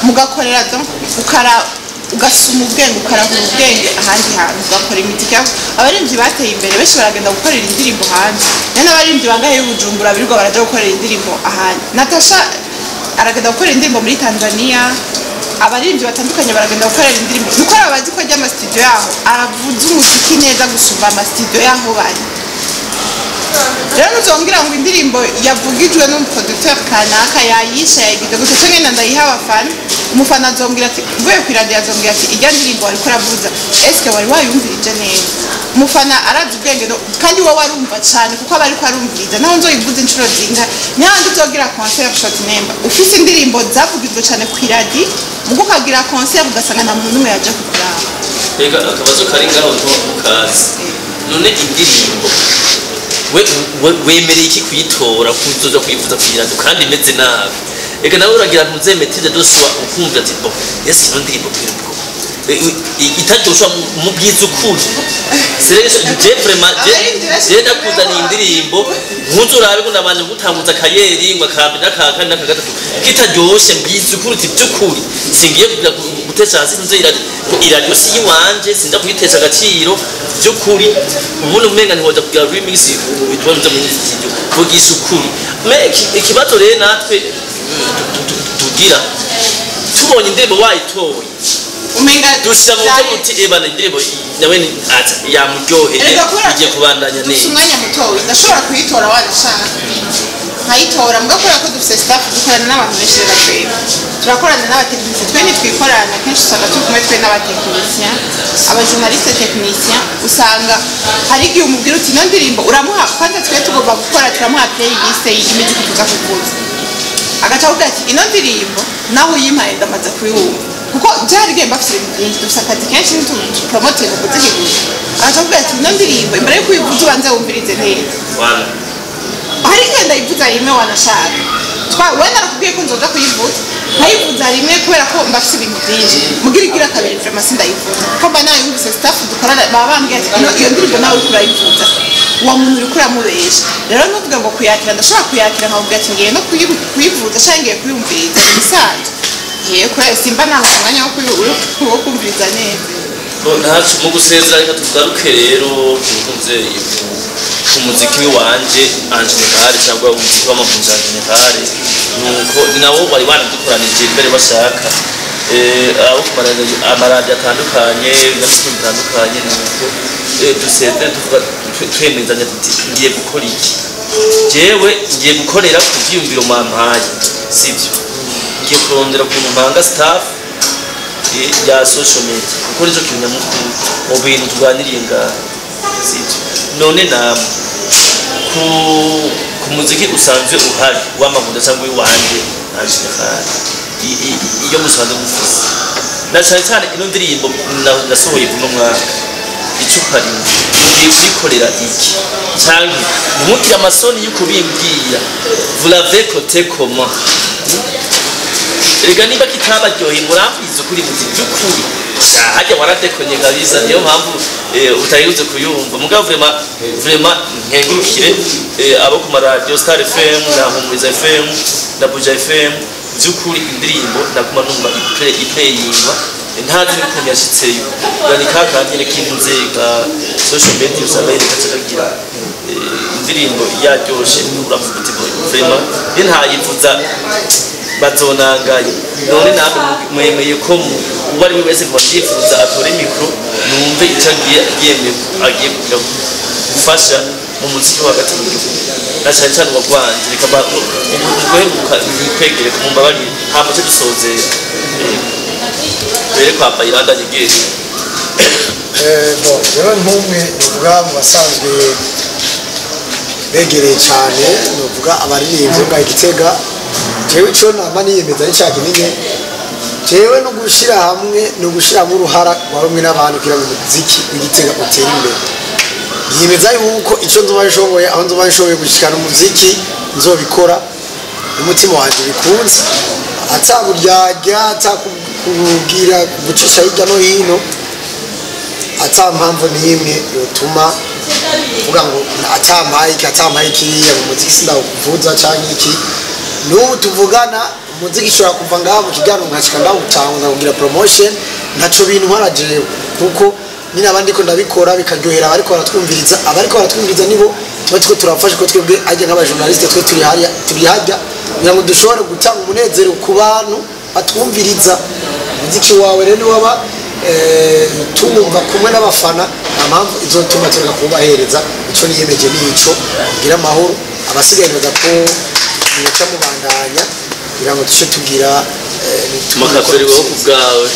mugakorera, donc ukara ugasuma ubwenge, ukarahura ubwenge ahandi hantu, ugakora imiziki yawe. Abaririmbyi bateye imbere benshi baragenda gukorera indirimbo hanze. Rero n'abaririmbyi bangahe y'Ubujumbura birirwa baraja gukorera indirimbo ahandi? Natasha aragenda gukorera indirimbo muri Tanzania. Abaririmbyi batandukanye baragenda gukorera indirimbo, nuko ari abazi ko ajya amasitudiyo yaho aravuza umuziki neza gusumba amasitudiyo yaho bari. Rero ntuzongera ngo indirimbo yavugijwe n'umuproducteur kanaka yayishe, yayigize gutya, canke ngenda ndayiha abafana, umufana azongera ati, mvuye ku iradiyo, azongera ati: "Irya ndirimbo wariko uravuza, eske wari wayumvirije neza?" Umufana arazi ubwenge kandi wowe arumva cane kuko aba ariko arumviriza naho nzoyivuza inshuro zingahe. Ntihandi uzogira concert shot nemba ufise indirimbo zavugijwe cane ku iradi, mugo ukagira concert ugasanga nta muntu n'umwe yaje kukuraba. Reka, akabazo kari ngaho ntukazi. None indirimbo we wemereye iki kuyitora kuzoza kuyivuza kugira kandi imeze nabi? Eka nawe uragira ntuzemetize doswa, ukumva ati: "Bon, ese ino ndirimbo kwirubwo itaryosha?" Mu bwiza ukuri, sérieusement, je vraiment je ndakuzaniye indirimbo nkuzo urabe ko ndabanje gutanguza kayeri ngo akambe n'akaka n'aka gatatu kitaryoshe, mbwiza ukuri uti: "By'ukuri singiye kugira gutesha hasi nze iradiyo si iwanje, sinza kuyitesha agaciro." By'ukuri ubundi umenga ntiwoja kugira remix bitwa byo muri studio. Vugisha ukuri. Mais ikibazo rero natwe tugira, tubonye indirimbo wayitoye, umenga dushira mu mutwe uti: "Ebana, indirimbo nawe ati yamuryoheye, Erega kubera igiye kubandanya dufise neza." umwanya mutoyi, ndashobora kuyitora wanashaka nkayitora, mbwa kubera ko dufise staff, dukorana n'abantu benshi. Rero twebwe turakorana n'abatekinisiye, twe ntitwikorana. Kenshi usanga turi kumwe twe n'abatekinisiye, abajournaliste, technicien. Usanga hari igihe umubwira uti ino ndirimbo uramuha, kwanza twe tugomba gukora, turamuha playlist y'imiziki tuza kuvuza, agaca avuga ati: "Ino ndirimbo naho uyimpaye ndamaze kuyumva," kuko byari igihe mbafise ibintu byinshi, dufise akazi kenshi, ntitupromotinga umuziki gusa. Agaca avuga ati: "Ino ndirimbo imbere yuko uyivuza ubanze wumvirize neza." Voilà. Hari igihe ndayivuza rimwe, wanashaka twa wenda narakubwiye ko nzoja kuyivuza, nkayivuza rimwe kubera ko mbafise ibintu byinshi. Mugira igira kabiri, vraiment sindayivuza kuko mba nayumvise. Staff dukorana baba bambwiye ati: "Iyo ndirimbo nawe uriko urayivuza, uwo muntu uriko uramubesha." Rero ntuvuge ngo kuyakira, ndashobora kuyakira nkavuga ati ngiye no kuyivuza canke ngiye kuyumviriza ibisanzwe. Yewe, kubera simba naronse umwanya wo kumviriza neza. Ntacu mu gusezera, reka tugaruke rero ku ku muziki wanje en général, cyangwa umuziki w'amahunzi en général. Nuko ni nawo wari wanadukoranije mbere bashaka abo ku amaradiyo atandukanye n'amakuru bitandukanye. Nuko dusezere tuvuga, twemezanya tuti: "Ngiye gukora iki? Jewe ngiye gukorera ku vyiyumviro mwampaye, sivyo? Ngiye kurondera ukuntu mpanga staff ya social media, kuko nicyo kintu nyamukuru mu bintu tuganiriye ngaha, sivyo?" None namwe ku muziki usanzwe uhari w'amahunda cyangwa iwanje en général, iyo musanzwe mufise, na cyane cyane ino ndirimbo nasohoye kuno mwaka, icupa rimwe, mugiye kuyikorera iki? Canke ntimugire amasoni yo kubimbwira, vous l'avez coté comment? Erega niba kitabaryoheye murambiza ukuri muti: "By'ukuri hajya waradekonye kabisa, niyo mpamvu utayibuze kuyumva." Mugabo vraiment, vraiment nkengurukire abo ku maradiyo Star FM na Humuriza FM na Buja FM. By'ukuri indirimbo ndaguma numva iplayingwa, ntazi n'ukuntu yashitseyo. Yani kakandi nyene kintuze ka social media, usanga yereka kagira indirimbo yaryoshe, uravuga uti: "Vraiment ntayivuza bazonangaye." None namwe mwemeye ko uwo ari we wese mu bavyifuza atore micro, numve ico agiye yemeye agiye kugira gufasha mu muziki wo hagati mu gihugu, na cane cane uwagwanje. Reka guheruka nikwegere mumbabarire, hama ce dusozera rero kwa Bayiranda nyegere. Bon, jewe nk'umwe nuvuga mu basanzwe begereye cyane nuvuga abaririmbyi bwa Gitega, jewe ico nama niyemeza ni ca kinini, jewe no gushira hamwe no gushiramo uruhara rwa rumwe n'abantu kugira ngo umuziki w'Igitega utere imbere. Niyemeza yuko ico nzoba nshoboye, aho nzoba nshoboye gushikana umuziki, nzobikora. Umutima wanje bikunze, ataburyarya, atakubwira gucisha hirya no hino, ata mpamvu n'imwe yotuma uvuga ngo atampaye iki, atampaye kiriya, mu muziki sindawukuvuza canke iki. N'ubu tuvugana, umuziki ushobora kuva ngaha mu kiganiro nkashika ndawutanga, nkakugira promotion, ntaco bintwara jewe, kuko nyine abandi ko ndabikora bikaryohera abariko baratwumviriza. Abariko baratwumviriza nibo tuba turiko turafasha, ko twebwe ajya nk'abajournaliste twe turi hariya, turi hajya kugira ngo dushobore gutanga umunezero ku bantu batwumviriza. Umuziki wawe rero niwaba tuwumva kumwe n'abafana, nta mpamvu izotuma tureka kubahereza. Ico niyemeje nico, kugira amahoro. Abasigaye nibaza ko muca mubandanya kugira ngo duce tugira Makaveri, wowe ku bwawe?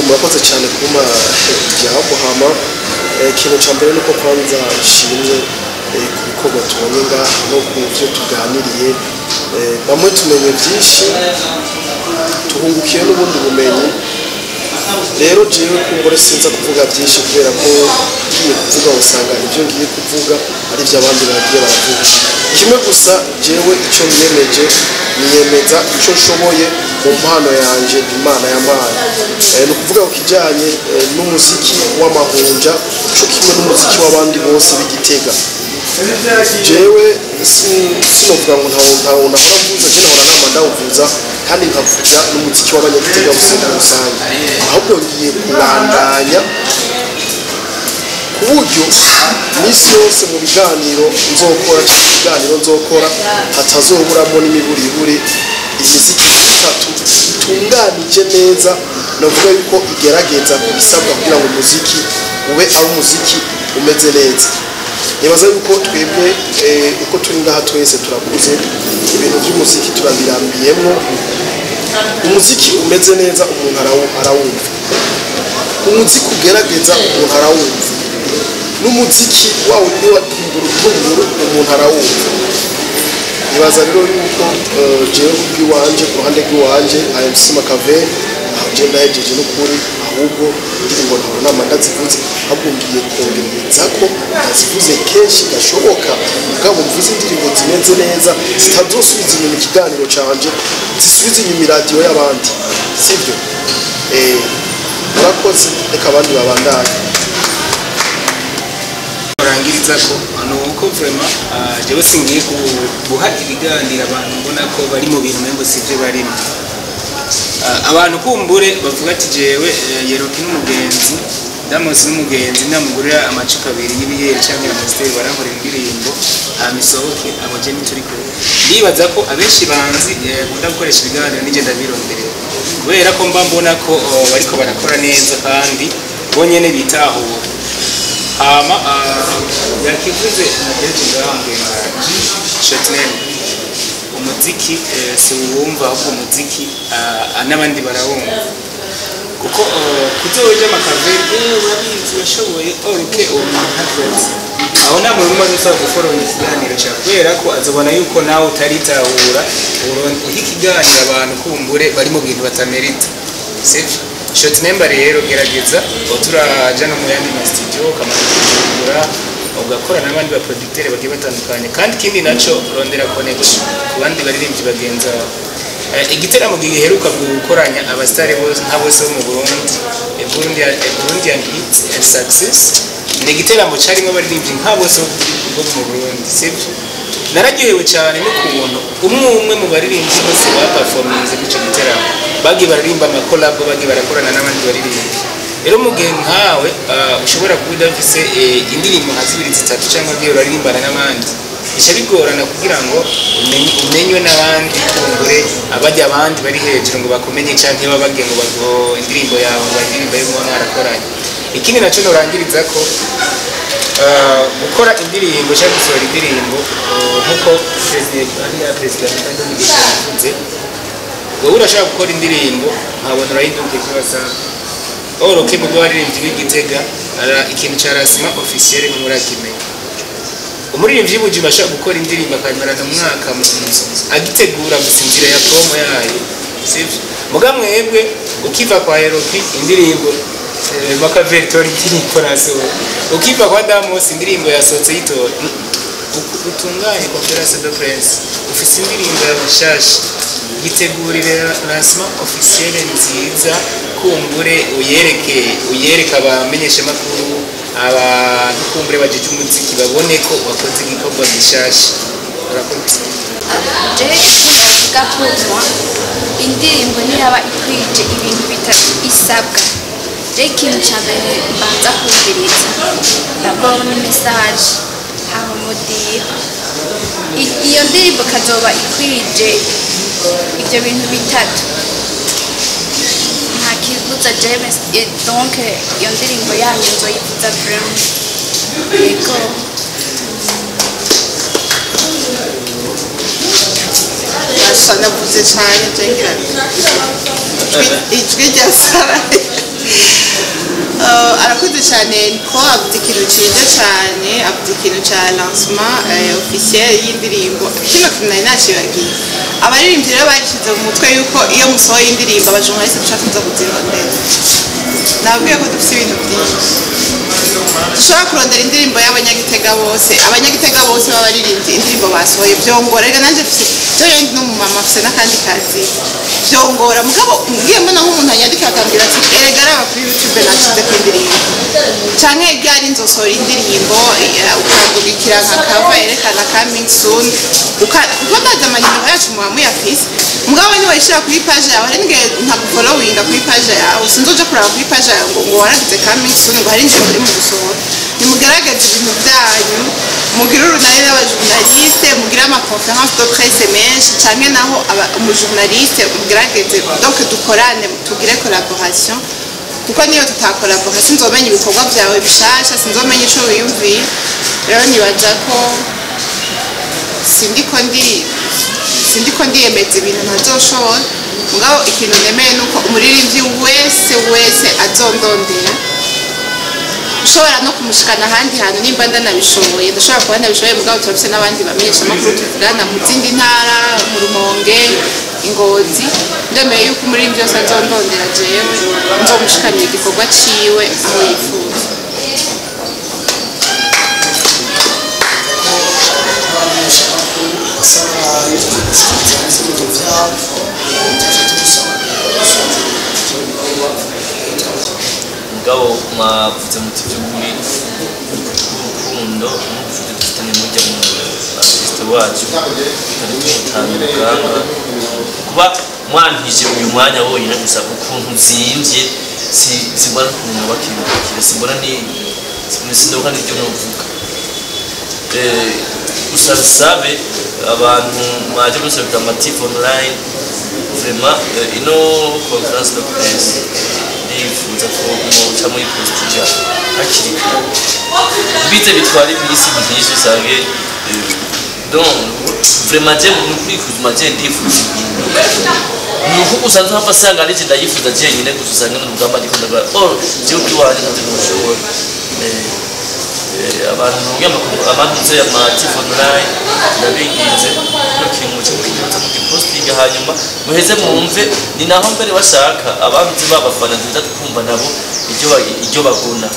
Murakoze cyane kuma ijambo. Hama ikintu cya mbere nuko kwanza nshimye ku bikorwa tubonye ngaha no ku byo tuganiriye. Bamwe tumenye byinshi, tuhungukiye n'ubundi bumenyi. Rero jewe kumbure sinza kuvuga byinshi, kubera ko ngiye kuvuga usanga ibyo ngiye kuvuga ari byo abandi bagiye baravuga. Kimwe gusa, jewe icyo niyemeje, niyemeza icyo nshoboye mu mpano yanje Imana yampaye. Ni ukuvuga ku kijyanye n'umuziki w'amahunja cyo kimwe n'umuziki w'abandi bose b'Igitega, jewe sinovuga ngo ntawo nahora mvuza. Je nahora nama ndawuvuza kandi nkavuga n'umuziki w'abanyagitega bose muri rusange. Ahubwo ngiye kubandanya ku buryo iminsi yose mu biganiro nzokora cyangwa ibiganiro nzokora hatazoburamo n'imiburiburi imiziki itatu itunganije neza, navuga yuko igerageza ibisabwa kugira ngo umuziki ube ari umuziki umeze neza. Nibaza yuko twebwe uko turi ngaha twese turakuze, ibintu by'umuziki turabirambiyemwo. Umuziki umeze neza umuntu arawumva, umuziki ugerageza umuntu arawumva, n'umuziki wa wundi wa tumburu tumburu umuntu arawumva. Nibaza rero yuko jewe kubw'iwanje, ku ruhande rw'iwanje nka MC Makave, aho je ndahejeje n'ukuri. Ahubwo indirimbo ntabwo nama ndazivuze, ahubwo ngiye kongereza ko ndazivuze kenshi gashoboka, mugabo mvuze indirimbo zimeze neza, zitazosubiza inyuma ikiganiro canje, zisubiza inyuma iradiyo y'abandi, sibyo? Murakoze, reka abandi babandanye. Urangiriza ko ni uko vraiment jewe singiye guha ibiganiro abantu mbona ko bari mu bintu mengo sivyo barimo. Abantu kumbure bavuga ati jewe Yeroki n'umugenzi, Damosi n'umugenzi, ndamugurira amacupa abiri y'ibiyeri cyangwa Amstel, barankorera indirimbo hama isohoke. Abo je ntituri kumwe. Ndibaza ko abenshi banzi nkunda gukoresha ibiganiro nije ndabironderera, kubera ko mba mbona ko bariko barakora neza kandi bonyene bitahura. Hama yakivuze na Jeje ngaha Chetnel, umuziki si uwumva, ahubwo umuziki n'abandi barawumva, kuko kuzoja Makaveri, urabizi, urashoboye, oruke uwo muntu ntakoze aho, nta muntu umwe azosaba guforonga ikiganiro cyawe, kubera ko azobona yuko nawe utaritahura. Uha ikiganiro abantu kumbure bari mu bintu batamerita, sivyo? Short number rero, gerageza turaja no mu yandi ma studio, ukamara kujumbura, ugakora n'abandi ba producteur bagiye batandukanye. Kandi ikindi naco, rondera connection ku bandi baririmbyi bagenzi bawe. Igiteramo giheruka gukoranya abasitari bose nka bose bo mu Burundi, Burundian Hits and Success, ni igiteramo cyarimo abaririmbyi nka bose bo mu Burundi, sivyo? Nararyohewe cyane n'ukuntu umwe umwe mu baririmbyi bose baperforminze muri icyo giteramo bagiye baririmba amakolabo, bagiye barakorana n'abandi baririmbyi. Rero mu gihe nkawe ushobora kuba udafise indirimbo nka zibiri, zitatu, cyangwa ugiye uraririmbana n'abandi, bica bigorana kugira ngo umenywe n'abandi, kumbure abajya abandi bari hejuru ngo bakumenye, cyangwa baba bagiye ngo bago indirimbo yawe ngo indirimbo yo muba mwarakoranye. Ikindi nacyo norangiriza ko gukora indirimbo cyangwa gusohora indirimbo, nk'uko perezida ariya perezida Mugisha yabivuze, wowe urashaka gukora indirimbo nkabona urayidukiye kuri WhatsApp, oroke mu baririmbyi b'Igitega ikintu cya lancement officiel ntimurakimenya. Umuririmbyi w'Ibujima ashaka gukora indirimbo akayimarana umwaka mu nzu agitegura gusa inzira ya promo yayo, sivyo? Muga mwebwe ukiva kwa Eropi indirimbo, Makaveri tora indirimbo nasohora, ukiva kwa Damos indirimbo yasohotse yitora. Utunganye conférence de presse, ufise indirimbo yawe nshasha, yitegurire lancement officiel nziza, kumbure uyereke abamenyeshamakuru, abantu kumbure bajeje umuziki, babone ko wakoze igikorwa gishasha. Urakoze. Je ndavuga ko indirimbo niyaba ikwije ibintu bitatu isabwa, je ikintu ca mbere mbanza kumviriza d'abord ni message, hama umudiho. Iyo ndirimbo kazoba ikwije ivyo bintu bitatu, nta kibuza jewe. Donc iyo ndirimbo yanyu nzoyivuza vraiment, yego. Asa navuze cyane, ngira ijwi rya Sara. Arakoze cyane ko avuze ikintu cyiza cyane, avuze ikintu cya lancement officiel y'indirimbo. Kino kintu nari nakibagiye. Abaririmbyi rero bashyize mu mutwe yuko iyo musohoye indirimbo, abajournaliste dushaka tuza kuzirondera. Nababwiye ko dufite ibintu byinshi dushobora kurondera. Indirimbo y'abanyagitega bose, abanyagitega bose b'abaririmbyi, indirimbo basohoye, byongora. Reka nanjye mfise jewe ndi n'umumama, mfise n'akandi kazi, byongora. Mugabo ngiye mbona nk'umuntu anyandikira akambwira ati: "Erega raba kuri YouTube nashize ku indirimbo," canke ryari nzosohora indirimbo, ukandungikira nka cover yerekana coming soon, kuko ndazi amanimero yacu muba muyafise. Mugabo niwayishira kuri page yawe, hari n'igihe ntagufollowinga kuri page yawe, sinzoja kuraba kuri page yawe ngo waragize coming soon, ngo hari indirimbo uri mu gusohora. Nimugaragaze ibintu byanyu, mugire urunani n'abajournaliste, mugire amaconférence de presse menshi, canke naho umujournaliste mugerageze, donc dukorane, tugire collaboration, kuko niyo tutakolabora sinzomenya ibikorwa byawe bishasha, sinzomenya ico wiyumviye. Rero nibaza ko sindiko ndiyemeza ibintu ntazoshobora. Mugabo ikintu nemeye nuko umuririmbyi wese wese azondondera, ushobora no kumushikana ahandi hantu nimba ndanabishoboye, ndashobora kuba ndabishoboye. Mugabo turafise n'abandi bamenyesha amakuru tuvugana mu zindi ntara, mu Rumonge, Ingozi. Ndemeye yuko umuririmbyi wese azondondera, jewe nzomushikanira igikorwa ciwe aho yifuza. Basa n'abahejeje ibintu byabo, tuce tubisaba ibikorwa. Mugabo mwavuze muti by'ukuri urukundo n'ubucuti dufitanye mujya mu artiste wacu tutari tumutanga urugamba. Kuba mwantije uyu mwanya wonyine gusa, ukuntu zimvye, simbona ukuntu nabakirukira, simbona ni sindoka n'ibyo novuga. Gusa nsabe abantu mwaje gusabika Amative Online, vraiment ino conférence de presse ndifuza ko muca muri postinga hakiri kare, bize bitwara iminsi myinshi usange. Donc vraiment je nukuri kuzuma je ndifuza impinduka, ni uko gusa nzohava asanga ari je ndayifuza jenyine gusa, usange n'urugamba ndiko ndagwa. Oh, jewe kuri wanje ntavyo noshobora. Abantu amantuze ya Mative Online, ndabinginze no kintu muce mukinyuza mugipostinga, hanyuma muheze mwumve. Ni naho mbere bashaka abanzi babafana nziza tukumva nabo iryo bagona.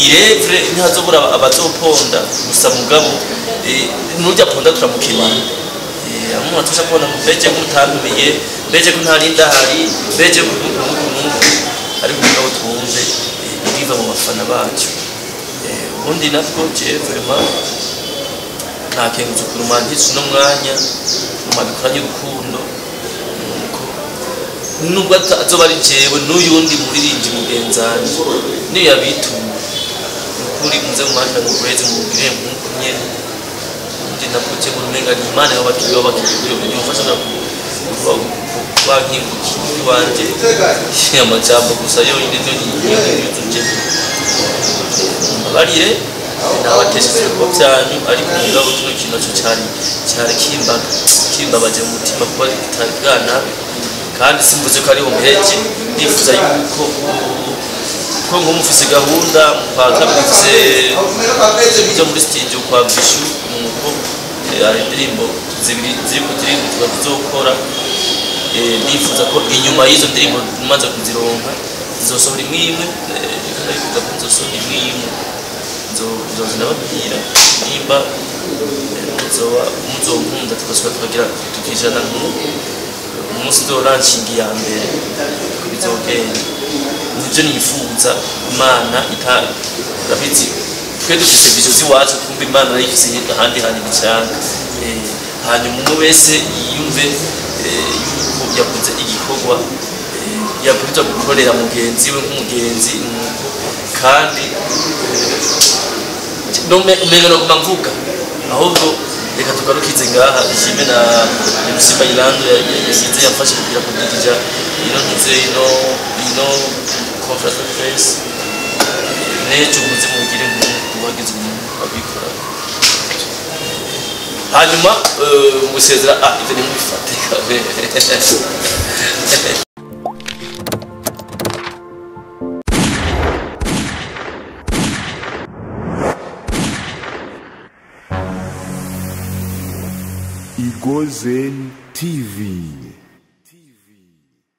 Irevre ntihazobura abazoponda gusa, mugabo nurya ponda turamukeneye. Amwe atusha kubona ngo mbeje ko mutantumiye, mbeje ko ntari ndahari, mbeje ko nuku, ariko mugabo twumve ibiva mu bafana bacu. Ubundi nabwo je vraiment ntakengutse ukuntu mwantitse uno mwanya, mwabikoranye urukundo, nuko nubwo azoba ari jewe n'uyundi muririmbyi mugenzanje niyo yabituye, nukuri muze mumwakirane uburezi, mubwire nk'uko nyene. Ubundi nabwo je umenga ni Imana yabakiriye, yomfasha kuba nkingukiye iwanje. Amajambo gusa yonyine niyo yuzuje. Mbabarire nabatesheje ibikorwa byanyu, ariko mugabo kino kintu naco cari kimbabaje mu mutima kuba kitari bwanabe, kandi simvuze ko ariho mpereje. Ndifuza yuko ko nko mufise gahunda mu kwa kabiri, mufise byo muri studio kwa Bishu, nuko hari indirimbo zibiri ziriko zirihutirwa tuzokora. Ndifuza ko inyuma y'izo ndirimbo maze kuzironka nzosohora imwe imwe. Ndiko ndabivuga ko nzosohora imwe imwe. Nzoza ndababwira nimba muzoba muzonkunda, tugasubira tukagira tukijana umunsi nzolanshinga iya mbere ko bizogenda. Nivyo nifuza. Imana urabizi, twe dufise vision z'iwacu, twumva Imana nayo ifise ahandi hantu ibicanga. Hanyuma umwe wese yiyumve yuko yakoze igikorwa yabwirizwa gukorera mugenzi we nk'umugenzi nuko. Kandi umenga noguma mvuga, ahubwo reka tugarukize ngaha. Nshime na MC Bailando yasize yamfashe kugira kudirija ino ntuze ino conférence de presse. N'ejo muze mugire nk'uko wagize umuntu abikora. Hanyuma musezera, ivyo ntimubifate. Igozen TV.